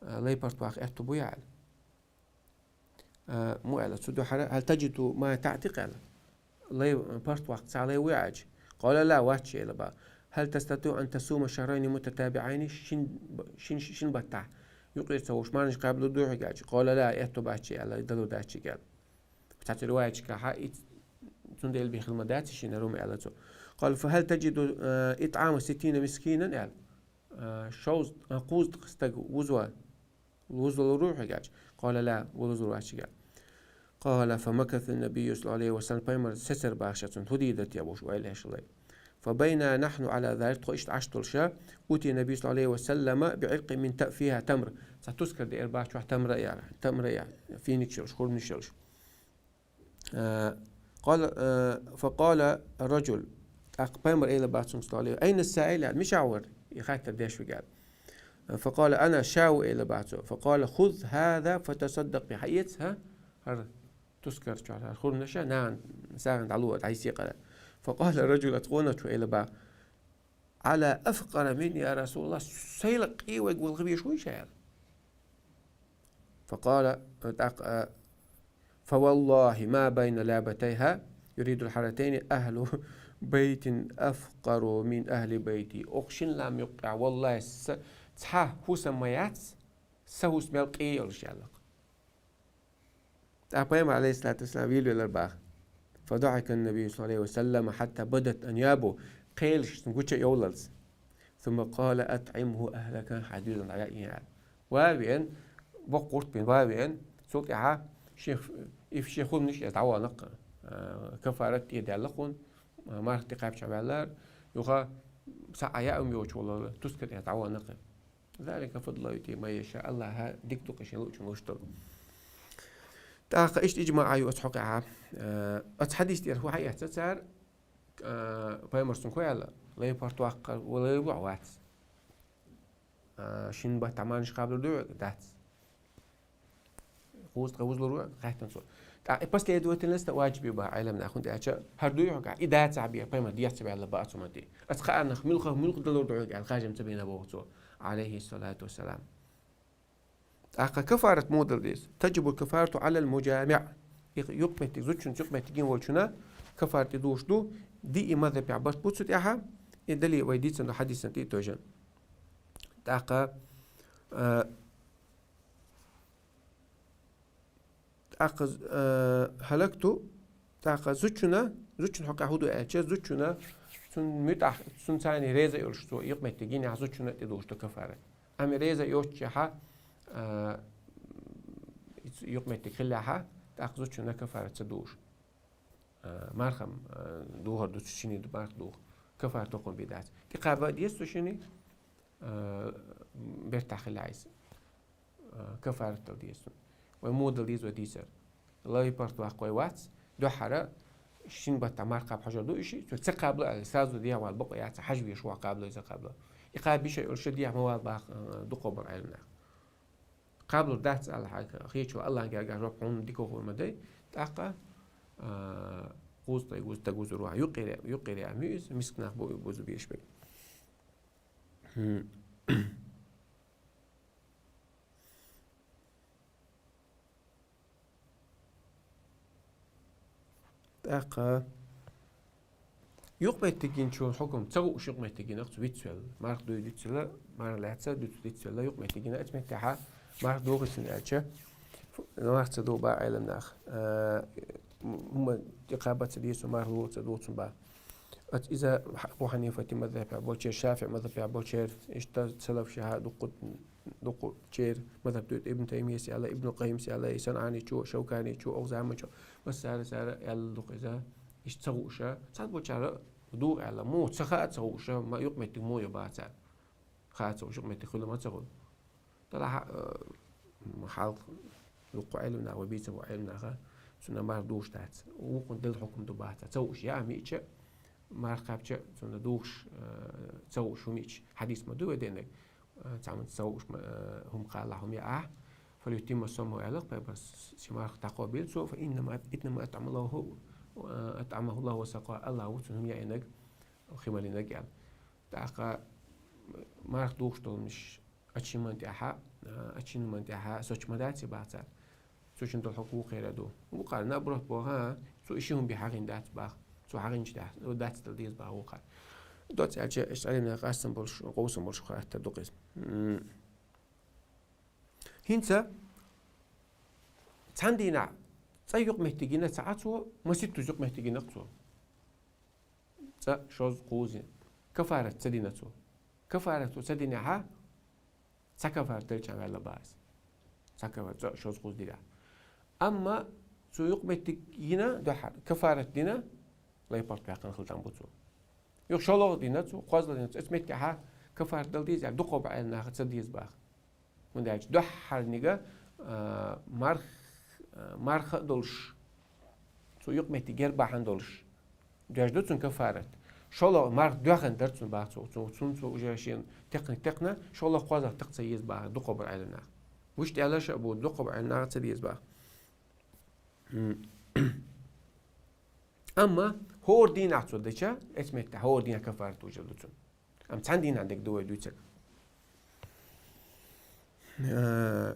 А, лай паргӀат ваха аьтту буй аьлла. А, му аьлла, цу дуьхьара, «هل تجد ما تعتق» аьлла. Лай, парт ваккха цхьа лай вуй Ӏача? قال: «لا», вац аьлла бах. «هل تستطيع أن تصوم شهرين متتابعين» шин, шин, шин баттахь юкъера ца вуш марнаш кхаба лур дуй хьоьга аьлча? قال: «لا», аьтту бац аьлла, далур дац аьлла. Цхьацца риваяташкахь и цундела бен хила ма дац шина, рум аьлла цо. قال: «فهل تجد، а, إطعام ستين مسكينا» аьлла. А, шовзткъа, а, кхузткъа стаг вузва, вузва лур ву хьоьга аьлча? قال: «لا», вузур вац аьлла. قال: «فمكث النبي صلى الله عليه وسلم», пайхамар сецар бах ша цунна, хӀу дийр те бохуш ойла еш хилла. «فبينا نحن على ذلك», тхо иштта Ӏаш долуш, «أتي النبي صلى الله عليه وسلم بعلق من تأفيها تمر». Цхьа тускар деара бах чохь тамра а яра, тамра а яра, финикаш йолуш, хурманаш йолуш. А, قال، а, فقال الرجل, тӀаккха пайхамар аьлла бах цуьнга, саллаллаху Ӏалайхи ва саллам: «أين السائل؟» аьлла, мичахь вара и хаттар деш верг аьлла. А, فقال: «أنا», ша ву аьлла бах цо. فقال: «خذ هذا فتصدق به». Хьа эца, хӀа, хӀара тускар чохь, хӀара хурманаш а нахана, сагӀина дӀало, дӀайса кхара. فقال الرجل, оцу къонахчо аьлла бах: «على أفقر مني يا رسول الله», сайла къе вайга вала хила везаш вуй ша аьлла. فقال, тӀаккха, а, «فوالله ما بين لابتيها», يريد الحرتين، «أهل بيت أفقر من أهل بيتي». Оха шина лам юккъехь, валлахӀи, са, цхьа хӀусам ма яц, сан хӀусам мел къе йолуш аьлла. ТӀаккха пайхамар, Ӏалайхиссалату вассалам, вийла велар бах. «فضحك النبي صلى الله عليه وسلم حتى بدت أنيابه», кхелаш цуьнан гуча а йовлалц. «ثم قال: أطعمه أهلك», хьайн доьзална дӀавеа аьлла. Ва а веана, боккха гӀурт бина ва а веана, цул тӀаьхьа шен, и шен хурманаш эца дӀавахана-кх, а, кафарат тӀе а даьлла-кх хӀунда, а, марха тӀекхаьбча ваьллера, юха схьа а яа хӀума йоцуш волу тускар эца дӀавахана-кх. «ذلك فضل الله يؤتيه من يشاء», АллахӀа дика ду-кх шена луучунна луш долу. ТӀаккха иштта иджмаӀ ю оцу хьокъехь. Э, оцу хьадис тӀера хӀун хьаэцна цара, э, пайхамар цуьнга хӀун аьлла? Лай парт ваккхар, лай ву вац. Э, шина баттахь марнаш кхаба лур ду вайга? Дац. Кхузткъа вуза лур ву, хаьттина цо. ТӀаккха и последовательность а ваджиб ю бах Ӏеламнаха, хӀунда аьлча хӀара дуй хьоьга, и дацахь бен, пайхамар дехьа ца ваьлла бах цу мотте. Аса кхааннах муьлха, муьлха далур ду хьоьга аьлла, харжам ца бина боху цо, Ӏалайхиссалату вассалам. ТӀаккха кафарат муха дала деза? تجب الكفارة على المجامع. И юкъаметтиг, зудчуьнца юкъаметтиг йина волчунна кафарат и дузуш ду, диъ мазхӀабехь барт бу цу тӀехь, и дале вай дийцина ду хьадисана тӀе а тевжина. ТӀаккха, а, тӀаккха, а, хӀалакту, тӀаккха зудчунна, зудчун хьокъехь хӀун ду аьлча, зудчунна, цунна муьтӀахь, цунна царна реза йолуш цо юкъаметтиг йинехь, зудчунна тӀе дузуш ду кафарат. Амма реза йоццушехь, а, юкъаметтиг хиллехь, тӀаккха зудчунна кафарат ца дузуш. А, марха, а, духур ду цу шинна, марха духа. Кафарат тохам бен дац. ТӀекхаба а деза цу шинна, а, бертахь хиллехь иза. А, кафарат дала деза цунна. Вай муха дала деза вай дийцар? Лай парт ваккха вай вац, дуьххьара шина баттахь марха кхаба хьожур ду уьш, цо ца кхабале а, сразу дехьа вала бакъо яц, хьажа везаш ву кхабалой, ца кхабалой. И кхаба йиш йолуш дехьа ма вала бах, а, дукхах болу Ӏеламнах. Кхабалур дац аьлла хьайга хеташ ву, АллахӀан гергахь жоп хьуна дика хӀума ма дай. ТӀаккха, а, кхузткъе вуза стаг вузур ву, юккъера, юккъера а ма ю иза, мисканах бу, буза безаш берг. ХӀм. ТӀаккха юкъаметтиг йинчун хьукум, ца хууш юкъаметтиг йина, цу вицвелла. Марха дуй дицвелла, марха лаьцна дуц дицвелла, юкъаметтиг йина, оцу меттехь марха дохийсина аьлча, марха ца дугӀу бах Ӏеламнах. А, м-, м-, тӀекхаба ца деза, марха дохийта ца деза бах. Оцу иза Абу Хьанифатан мазхӀабехь болчеран, ШафиӀин мазхӀабехь болчеран, иштта салафаша дуккха, дуккхачеран мазхӀаб ду, Ибн Таймияс аьлла, Ибн Къаййимас аьлла, и СанӀаничо, Шавканичо, оха заманчу, массара, цара аьлла ду-кх иза, иштта ца хууш. Цхьаболчара дугӀу аьлла, муха ца хаа ца хууш, ма юкъаметтиг муха йо бах цара. Хаа ца хууш юкъаметтиг хуьлу ма ца хуьлу. Делахь, э, хьалха дуккха Ӏеламнах, вай бийца бу Ӏеламнаха, цунна марха дохуш дац. Вукхунна делла хьукум ду бах цара. Ца хууш яа мича, марха кхаьбча, цунна дохуш, э, ца хууш хӀума мича. Хьадис ма ду вай деннарг, э, цхьамма ца хууш, э, хӀума кхаллахь, хӀума яахь. «فليتم صومه», аьлла-кх пайхамара, шен марха дӀакхобийла цо, «فإنما، إنما أطعمه الله، э, أطعمه الله وسقاه», АллахӀ ву цунна хӀума яийнарг, хи малийнарг аьлла. ТӀаккха марха дохуш долу миш, оцу шина хӀуманна тӀехь, а, оцу шина хӀуманна тӀехь соцуш ма дац бах цара. Цу шинна долу хьукм вукхара ду. Вукхара наоборот боху, хӀа, цу и ши хӀума бен хьагӀийна дац баха. Цу хьагӀийначу тӀехь, дац дала деза баха вукхара. Доцца аьлча, иштта Ӏилманех къастам болуш, къовсам болуш хаттар ду-кх иза. М. ХӀинца цхьана дийнахь цӀа юкъаметтиг йина ца Ӏа цо, маситтаза юкъаметтиг йина-кх цо. ЦӀа, шозза, кхузза. Кафарат ца дина цо. Кафарат цо ца динехь, цхьа кафарат делча ваьлла баха иза. Цхьа кафарат, цӀа, шозза, кхузза динехь. Амма цо юкъаметтиг йина дуьххьара, кафарат дина, лай-палт ваьккхина хила там бу цо. Юха шолгӀа дина цо, кхозлагӀа дина цо, оцу меттехь кафарат дала деза аьлла, дукхахболу Ӏеламнаха ца деза баха. ХӀунда аьлча дуьххьарниг, а, марх-, а, марха а долуш, цо юкъаметтиг яр бахьана долуш, доьжна ду цунна кафарат. ШолгӀа марха доьхна дара цунна баха цо, цу-, цунна цо уже шена текхниг текхна, шолгӀа, кхозлагӀа такха ца еза баха дукхахболу Ӏеламнаха. Вуьшта аьлла а ша бу, дукхахболу Ӏеламнаха ца деза баха. М. Амма хӀора дийнахь цо дича, оцу меттехь хӀора дийнахь кафарат уже ду цунна. Амма цхьана дийнахь дерг ду вай дуьйцург. Э,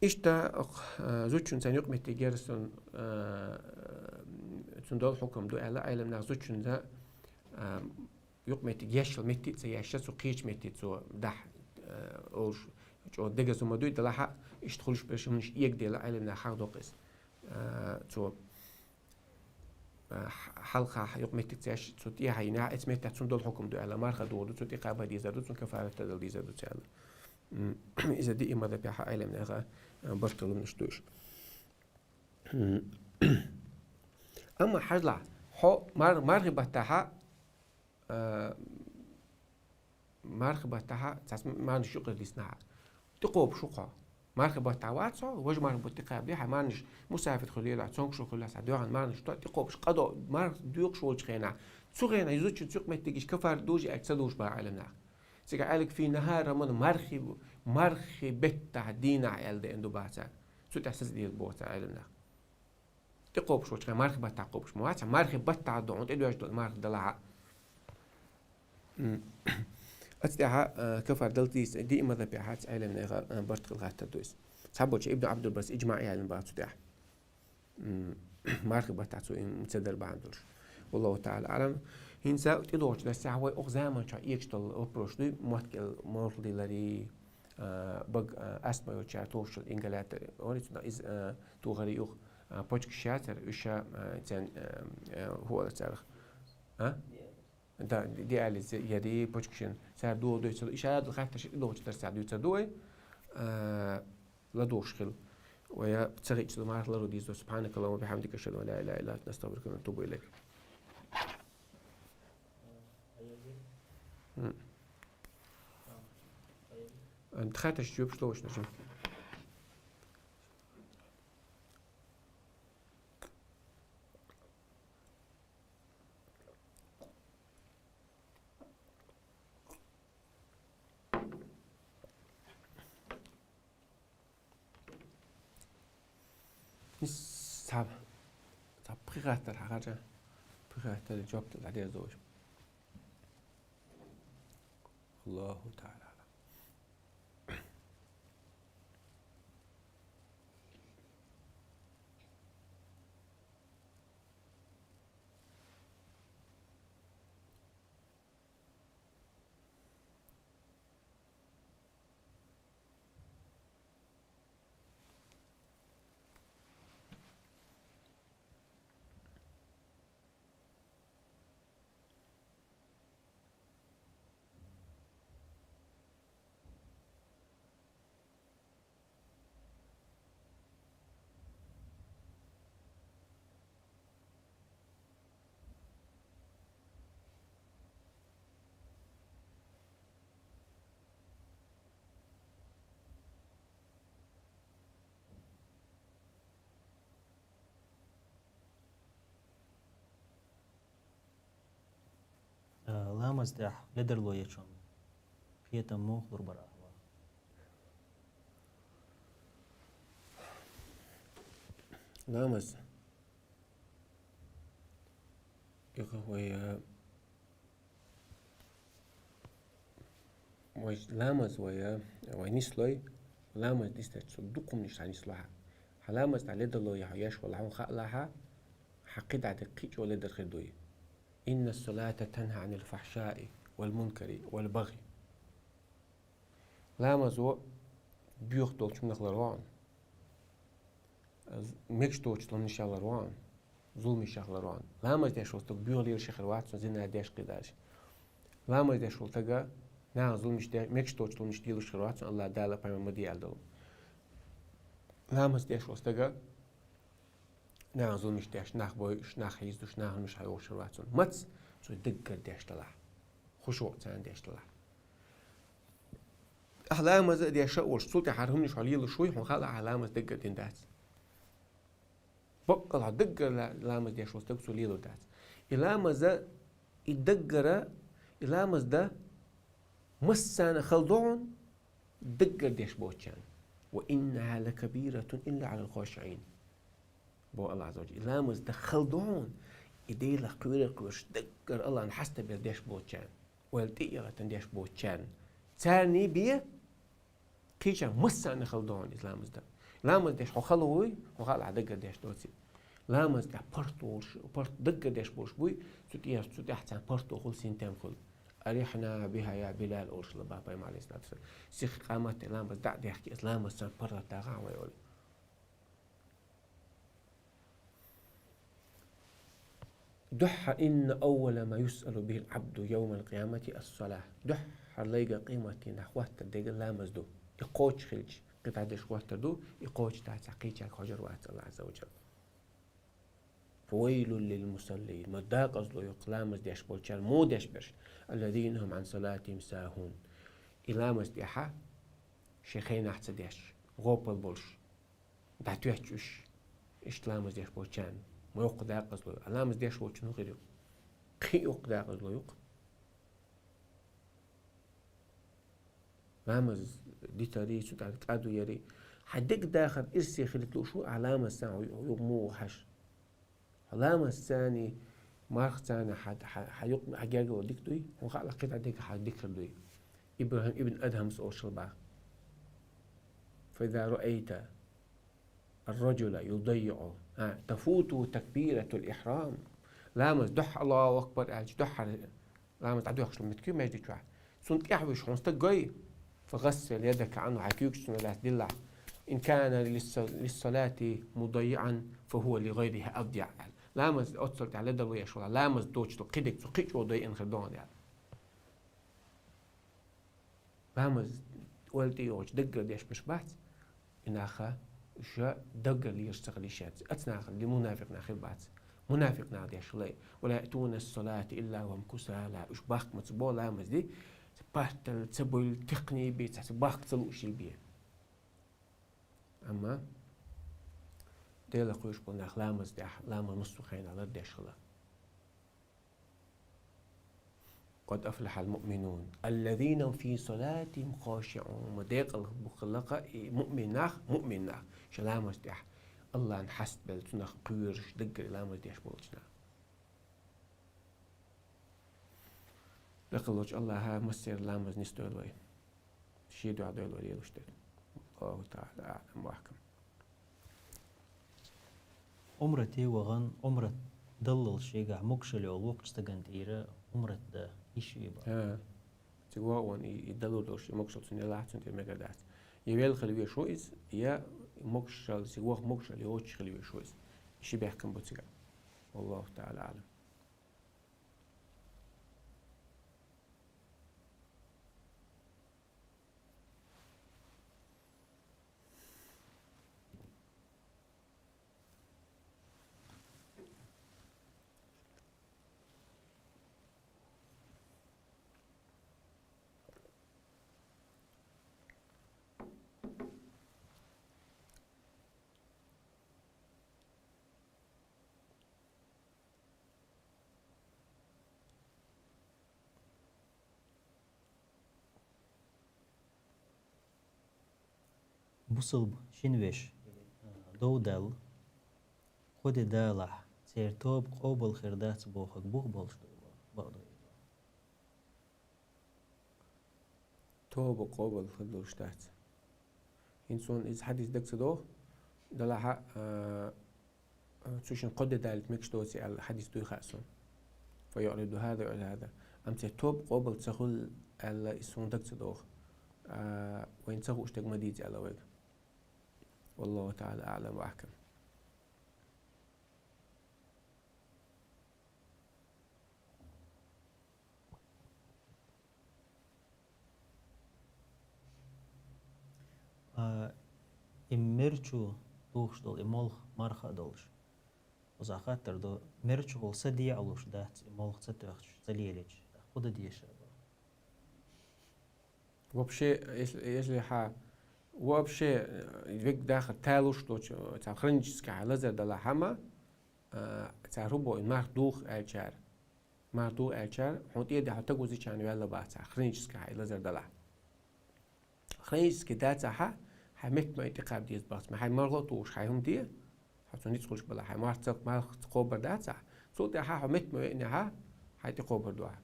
иштта, э, зудчунна цуьнан юкъаметтиг яр цунна, э, цунна долу хьукам ду аьлла, Ӏеламнаха зудчунна, э, юкъаметтиг еш йолу метте а ца еш, цу кхечу метте цо дахь, э, олуш, чӀогӀа дегаза хӀума дуй, делахь а, иштта хуьлуш берш хӀуманаш эгадела Ӏеламнаха хьахдоккху иза. Э, цо, э, хьалха юкъаметтиг ца еш, цу тӀехьа йинехь, оцу меттехь цунна долу хьукам ду аьлла, марха догӀур ду, цу тӀе кхаба дезар ду, цунна кафарат дала дезар ду цо аьлла. М, иза диъ мазхабехь Ӏеламнаха, э, барт хилларш ду уьш. М. Амма хьажалахь, хьо мар-, мархи баттахьа, а, мархи баттахьа, цхьацца марнаш юкъара диснехь, тӀекхобуш ву хьо. Мархи баттахь вац хьо, важа мархи бутт тӀекхаба де, хьан марнаш мусафир хуьлийла, цомгуш хуьлийла, цхьа доьгӀна марнаш тӀо тӀекхобуш, къадо марх доькъуш волчу хенахь, цу хенахь и зудчуьнца юкъаметтигаш кафарат дужий аьлча ца дужу баха Ӏеламнаха. Цигахь аьлларг фи нахар Рамадан, мархи, мархи беттахь дийнахь аьлла деана ду баха цара. Цу тӀехь саца деза боху цара Ӏеламнаха. ТӀекхобуш волчу хенахь мархи баттахь кхобуш ма вац, мархи баттахь ду хьуна тӀедоьжна долу марха далахь а. М. Оцу тӀехьа, а, кафар дала деза, диъ мазхабехь цхьа Ӏеламнаха, а, барт хилла хаттар ду иза. Цхьаболчу Ибн Ӏабдулбаррас иджмаъ яьлла баха цу тӀехь. М, мархи баттахь цо и ца дар бахьана долуш. Валлаху таӀала аӀлам. ХӀинца тӀедогӀучу дарсехь вай оха заманчохь эгаш долу вопросаш дуй, мотт кӀел морх леларий, а, бага, а, астма йолчара тохуш йолу ингалятор, вари цунах иза, а, тухарий юха, а, почкаш яцара, уьш, а, цен, а, а, хӀора царах. А? Да, ди-, диализ ярий, почкашна цара догӀу дуй ца ду. Иштта хаттарш тӀедогӀучу дарсехь дуьйцур ду вай. А, ладугӀуш хила. Вай ца хиъча, марха лару дийзо. سبحانك اللهم وبحمدك، أشهد أن لا إله إلا أنت، نستغفرك ونتوب إليك. М. Ан тхаташ чуьпаш лош начам. Ис цхьа, цхьа пхи хаттар хьахарча, пхи хаттар жоп дала деза вай. Аллаху таӀала аӀлам. Э, ламаз тӀехь ледарло ечунна кхетам муха лур бара ахьа? Ламаз. Юха вай, э, вай ламаз вай, э, вай нислой, ламаз нисдерг цу дукха хӀуманаш схьанислахь. Ламаз тӀа ледарло я хьо еш валахь, хьуна хаалахь, хьа кхидӀа дика кхичӀо ледар хир дуй. إن الصلاة تنهى عن الفحشاء والمنكر والبغي. Ламазо боьха долча хӀуманах лораву хьуна. Мегаш доцча хӀуманех лораву хьуна. Зуламех лораву хьуна. Ламаз деш вола стаг боьха лелаш хир вац хьуна, зина деш, кхидӀа деш. Ламаз деш вола стаг наха зуламаш де-, мегаш доцча зуламаш делаш хир вац хьуна, АллахӀ Дала пайхамара ма дий аьннадале. Ламаз деш вола стаг наха зуламаш деш, нах бойуш, нах хьийзадеш, наха зуламаш хьайоагӀаш хир вац хьуна. Маца? Цо даггара деш далахь. ХушуӀ цунна деш далахь. Ахьа ламаз а деш а волаш, цул тӀехьагӀа хӀара хӀуманаш хьо лелаш вуй, хьуна хаалахь, ахьа ламаз даггара дина дац. Баккъала хьо даггара ла-, ламаз деш вола стаг цо лелар дац. И ламаз, и даггара, и ламаз да массанена хала да хьуна, даггара деш боацачарна. وإنها لكبيرة إلا على الخاشعين. Боху АллахӀа Ӏазза ва жалла. И ламаз да хала да хьуна, и Делах кхоьру-кхоьруш, даггара АллахӀна хьастабелла деш боацачарна, ойла тӀе а яхийтина деш боацачарна. Царна бен, кхычарна массанена хала да хьуна иза ламаз да. Ламаз деш хьо хала вуй, хьуна хаалахь, даггара деш доаций. Ламаз тӀехь паргӀато волуш, паргӀато даггара деш болуш буй, цу тӀе-, цу тӀехь царна паргӀато хуьлу, синтем хуьлу. أرحنا بها يا بلال, олуш хилла боху пайхамара, Ӏалайхиссалату вассалам. Сиха къаматде ламаз дӀа а дехке, аса ламаз царна паргӀат дахахь вай, олий. Дуьххьара, إن أول ما يسأل به العبد يوم القيامة الصلاة. Дуьххьара лайга къематдийнахь хӀоттор дерг ламаз ду. И кхочуш хилча, кхидӀа дерш хӀоттор ду, и кхочуш дацахь, кхечаьрга хьожур вац АллахӀа Ӏазза ва жалла. فويل للمصلين. Ма декъазло ю-кх ламаз деш болчарна, муха деш берш. الذين هم عن صلاتهم ساهون. И ламаз тӀехь шайн хенахь ца деш, гӀопал болуш, дӀатоьттуш уьш, иштта ламаз деш болчарна. Ма йоккха декъазло ю. А ламаз деш волчун хӀун хир ю? Кхин а йоккха декъазло ю-кх. Ламаз дитарий, цу тӀехь кӀадо ярий. Хьан дегдахар ирсе хилийта лууш ву ахь ламазца юкъа муха хьажа. Хьо ламазца, мархаца хьан, хьан, хьан юкъа, хьан гергарло дика дуй, хьуна хаалахь, кхидӀа дерг хьан дика хир дуй. ИбрахӀим ибн Адхьамс олуш хилла боху: فإذا رأيت الرجل يضيع، а, تفوته تكبيرة الإحرام. Ламаз дуьххьара Аллаху акбар аьлча, дуьххьара ламаз дӀадоьхкуш меттиг ю маьждиг чохь. Цунна тӀаьхьа вуьжуш хьуна стаг гой, فغسل يدك عنه, хьайн куьйгаш цунна лаьцна диллахь. إن كان للص-، للصلاة مضيعا فهو لغيرها أضيع, аьлла. Ламаз оццул тӀехь ледарло еш валахь, ламаз доцуш долу кхидерг цо кхин а чӀогӀа дойъина хир ду хьуна, аьлла. Ламаз ойла тӀе йогӀучу даггара деш берш бац, и нах, уьш даггара лелаш ца хила йиш яц. Оцу нахана, мунафикъ нах хир бац. Мунафикъ наха деш хилла: ولا يأتون الصلاة إلا وهم كسالى. Уьш бахка ма ца бо ламаз де, паргӀатал ца буьйлу, текхний бен, цхьацца бахка ца лууш йилла бен. Амма Делах кхоьруш болу нах ламаз тӀехь, ламаз массо а хенахь лардеш хилла. قد أفلح المؤمنون الذين هم في صلاتهم خاشعون. Ма декъала бу хиллакха и муъмин нах, муъмин нах, шайн ламаз тӀехь АллахӀна хьастабелла, цунах кхоьруш, даггара ламаз деш болчу нах. Декъалволчу АллахӀа массеран ламаз нисдойла вай. Шен дуьхьа дойла вай лелош дерг. Аллаху таӀала аӀлам ва ахкам. Ӏумрате вахана, Ӏумрат даллалц шегахь могушалла йолу воккхачу стагана тӀера Ӏумрат дан йиш ю боху. ХӀа. Цига вахана и, и далур долуш, и могушалла цунна елахь, цунна тӀера мегар дац. Я велла хила везаш ву иза, я могушалла, цига ваха могушалла йоцуш хила везаш ву иза. И ши бехкам бу цигахь. Аллаху таӀала аӀлам. Бусалба шина вешан дов даьлла, кхо де далахь, церан тоба къобал хир дац бохург бух болуш ду боху. Тоба къобал хир долуш дац. ХӀинца суна иза хьадис дага ца догӀу, Далахьа, а, цу шин кхо де далийта мегаш доций аьлла хьадис дуй хаьа сона. فيعرض هذا ويعرض هذا. Амма церан тоба къобал ца хуьлу аьлла, иза суна дага ца догӀу. А, вайна ца хууш дерг ма дийца аьлла вайга. والله تعالى أعلم وأحكم. А, и мерчу тухуш долу, и молха марха а долуш. Оза хаттар ду, мерчу волу са де а луш дац, и молха ца тоьхча, ца лелича, тӀаккха хӀун дан деза? Вообще, если, если хьан вообще, э, вега дахар талуш доцу, цхьа хронически хьан лазар далахь хьама, а, цара хӀун боху, и марх духу аьллачара. Марх духу аьллачара, хьуна тӀера де хьо тагузичарна ваьлла бац, хьан хронически хьан и лазар далахь. Хронически дацахьа, хьайн метта ма тӀекхаба деза бац, ма хьайн мархо а тухуш, хьайн хӀума де, хьо цунна ницкъ хуьлуш бала, хьайн марх ца, марх ца кхобар дацахь, цул тӀаьхьа хьо метта ма веънехьа, хьайн тӀекхобар ду ахь.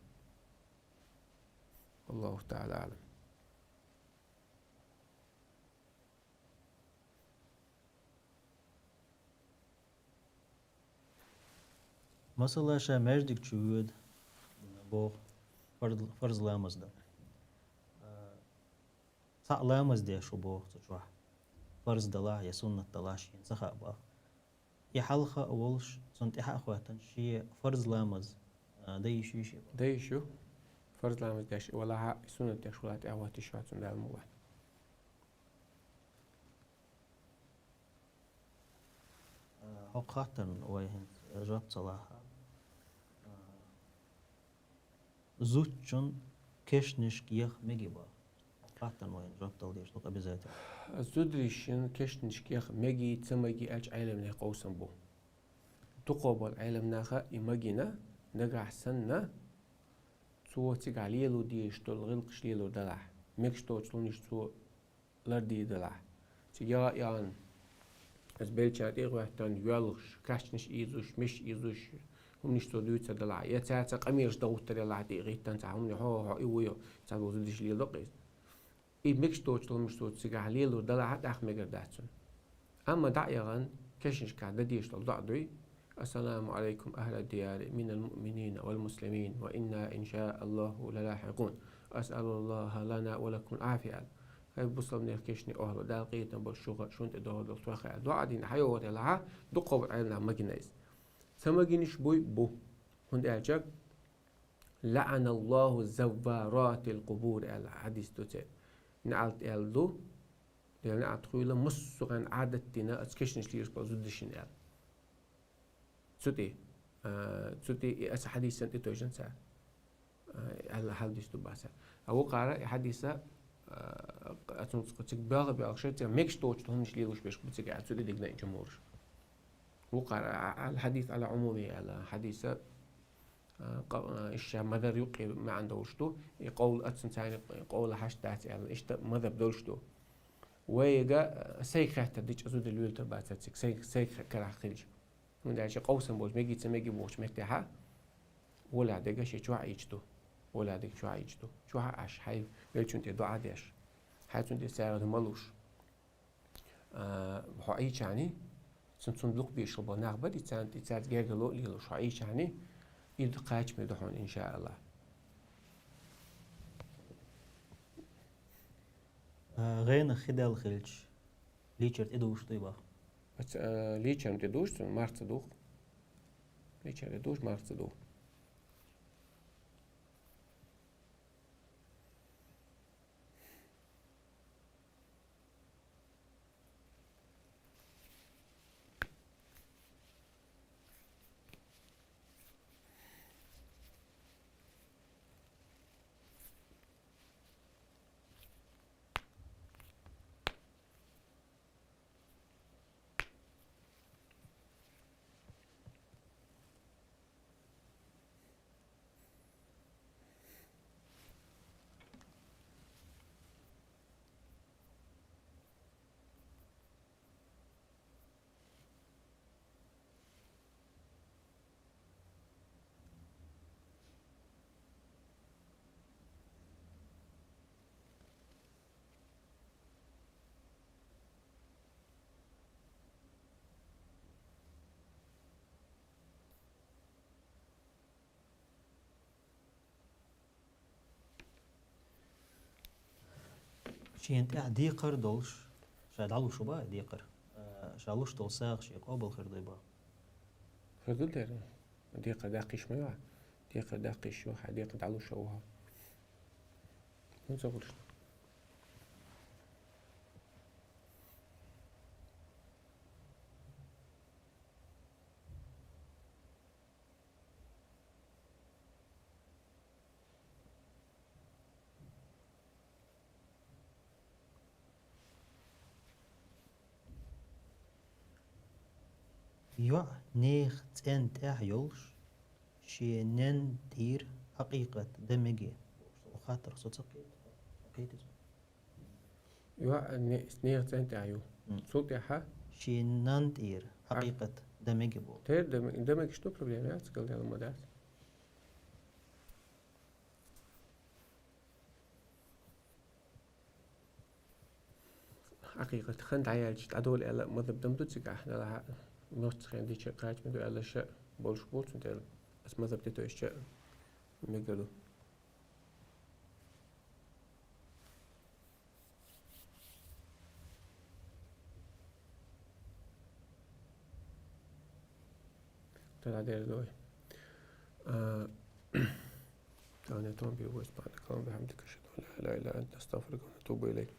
والله تعالى أعلم. Масала, ша маьждиг чу воьду, боху, фарз, фарз ламаз дан. А, цхьаъ ламаз деш ву боху цу чохь. Фарз далахь я суннат далахь шена ца хаьа боху. И хьалха а волуш, цунна тӀаьхьа а хӀоьттина, шен фарз ламаз, а, дан йиш ю шен? Дан йиш ю. Фарз ламаз деш и валахьа, и суннат деш валахьа тӀаьхьа хӀоьттина йиш ю цунна, Дала мукъ лахь. А, хӀокху хаттарна вай хӀинца жоп ца лахь. А, зудчун кешнашка яха мегий боху? Хаттарна вайна жоп дала дезаш ду обязательно. Зударшна кешнашка яха мегий, ца мегий аьлча, Ӏеламнехан къовсам бу. Дукхахболу Ӏеламнаха и магийна, нагахь санна, цо цигахь лело дезаш долу гӀиллакхаш лелор далахь, мегаш доцу хӀуманаш цо лардийр далахь. Цига яа яхана, иза беллачарна тӀе а хӀоьттина, йоьлхуш, кхаьчнаш ийзуш, меш ийзуш, хӀуманаш цо дуьйцур далахь, я цаьрца къамелаш дан гӀуттар ялахь, тӀе а хӀиттина цхьа хӀуманаш, хьо, хьо, и ву ю, цхьаболу зудаш лело-кх иза. И мегаш доцу хӀуманаш цо цигахь лелор далахь, тӀаккха мегар дац цунна. Амма дӀа а яхана, кешнашкахь дан дезаш долу доӀа дуй: السلام عليكم أهل الديار من المؤمنين والمسلمين وإنا إن شاء الله للاحقون. أسأل الله لنا ولكم العافية аьлла. ХӀай бусалбанех кешнийн охӀла, Дала къинхетам болуш шух, шуна тӀе догӀур долу тӀехь аьлла. ДуӀа дина хьайогӀур ялахь, дукхахболу Ӏеламнаха магийна иза. Ца магийнаш буй? Бу. ХӀунда аьлча, لعن الله زوارات القبور аьлла хьадис ду церан. НеӀалт аьлла ду, Делан неӀалт хуьйла, массо а гӀан Ӏадат дина, оцу кешнаш лелош болу зудашна аьлла. Цу тӀе, а, цу тӀе и аса хьадисан тӀе тойжан цара. А, аьлла хьал дисту баса. А вукхара и хьадиса, а, ацунца кху цига бегӀа-бегӀа шайца мегаш доцу хӀуманаш лелош беш бу цига, а цу тӀе дигна и чумурш. Вукхара, а, а, хьадис ала Ӏумуми аьлла, хьадиса, а, къа-, а, иша мадар юккъе маьӀна долуш ду. И къовла ацун цайна къовла хьашт дац аьлла, иштта мазаб долуш ду. Вайга, а, сайга хаттар дича зуда луьйлтар бацар цига, сайга, сайга карахь хилча. ХӀунда аьлча къовсам болчу мегий ца мегий бохучу меттехьа, волахь дега шен чохь ийча ду. Волахь дега чохь ийча ду. Чохь а Ӏаш, хьайн веллачун тӀе доӀа деш. Хьайн цун тӀе цара ма луш. А, хьо ийчани, цун, цун дукха бешал бо нах бари, царна тӀе цаьрца гергало а лелуш, хьо ийчани, и ду кхачаме ду хьуна, иншааллах. А, гӀенах хи даьлла хилча, лийчар тӀедугӀуш дуй бах? Аца, а, лийчар тӀедугӀуш, цун марх ца дугӀу. Лийчар тӀедугӀуш, марх ца дугӀу. Шена тӀехь декхар долуш, ша дӀалуш ву боху декхар. Э, ша луш долу сагӀа шен къобал хир дуй боху. Хир ду дера. Декхар даккхийш ма ю хьан. Декхар даккхийш ю, хьан декхар дӀалуш ву хьо. ХӀунда ца гӀур шу? ЙоӀ нехан цӀен тӀехь йолуш, шен ненан тӀера хьакъикъат дан мегий? Хаттарх со ца кхета. Кхета иза. ЙоӀ не-, нехан цӀен тӀехь ю. М. Цул тӀаьхьа? Шен ненан тӀера хьакъикъат дан мегий боху. Тера дан ме-, дан мегаш ду, проблема яц, галдела ма дац. Хьакъикъат хан дӀаяьлча дӀадолу аьлла мазхӀаб дан ма ду цигахь, делахь а, ноцца хен дича кхача ма ду аьлла ша болуш болчун тӀера. Ас мазхӀаб де тойшча мегар ду. Тара дер дой. А, Таня Томби, Войс Панда, Калам Бахамдика, Шаду, Ла Ила Ила Анта, Астафрика, Натуба Илей.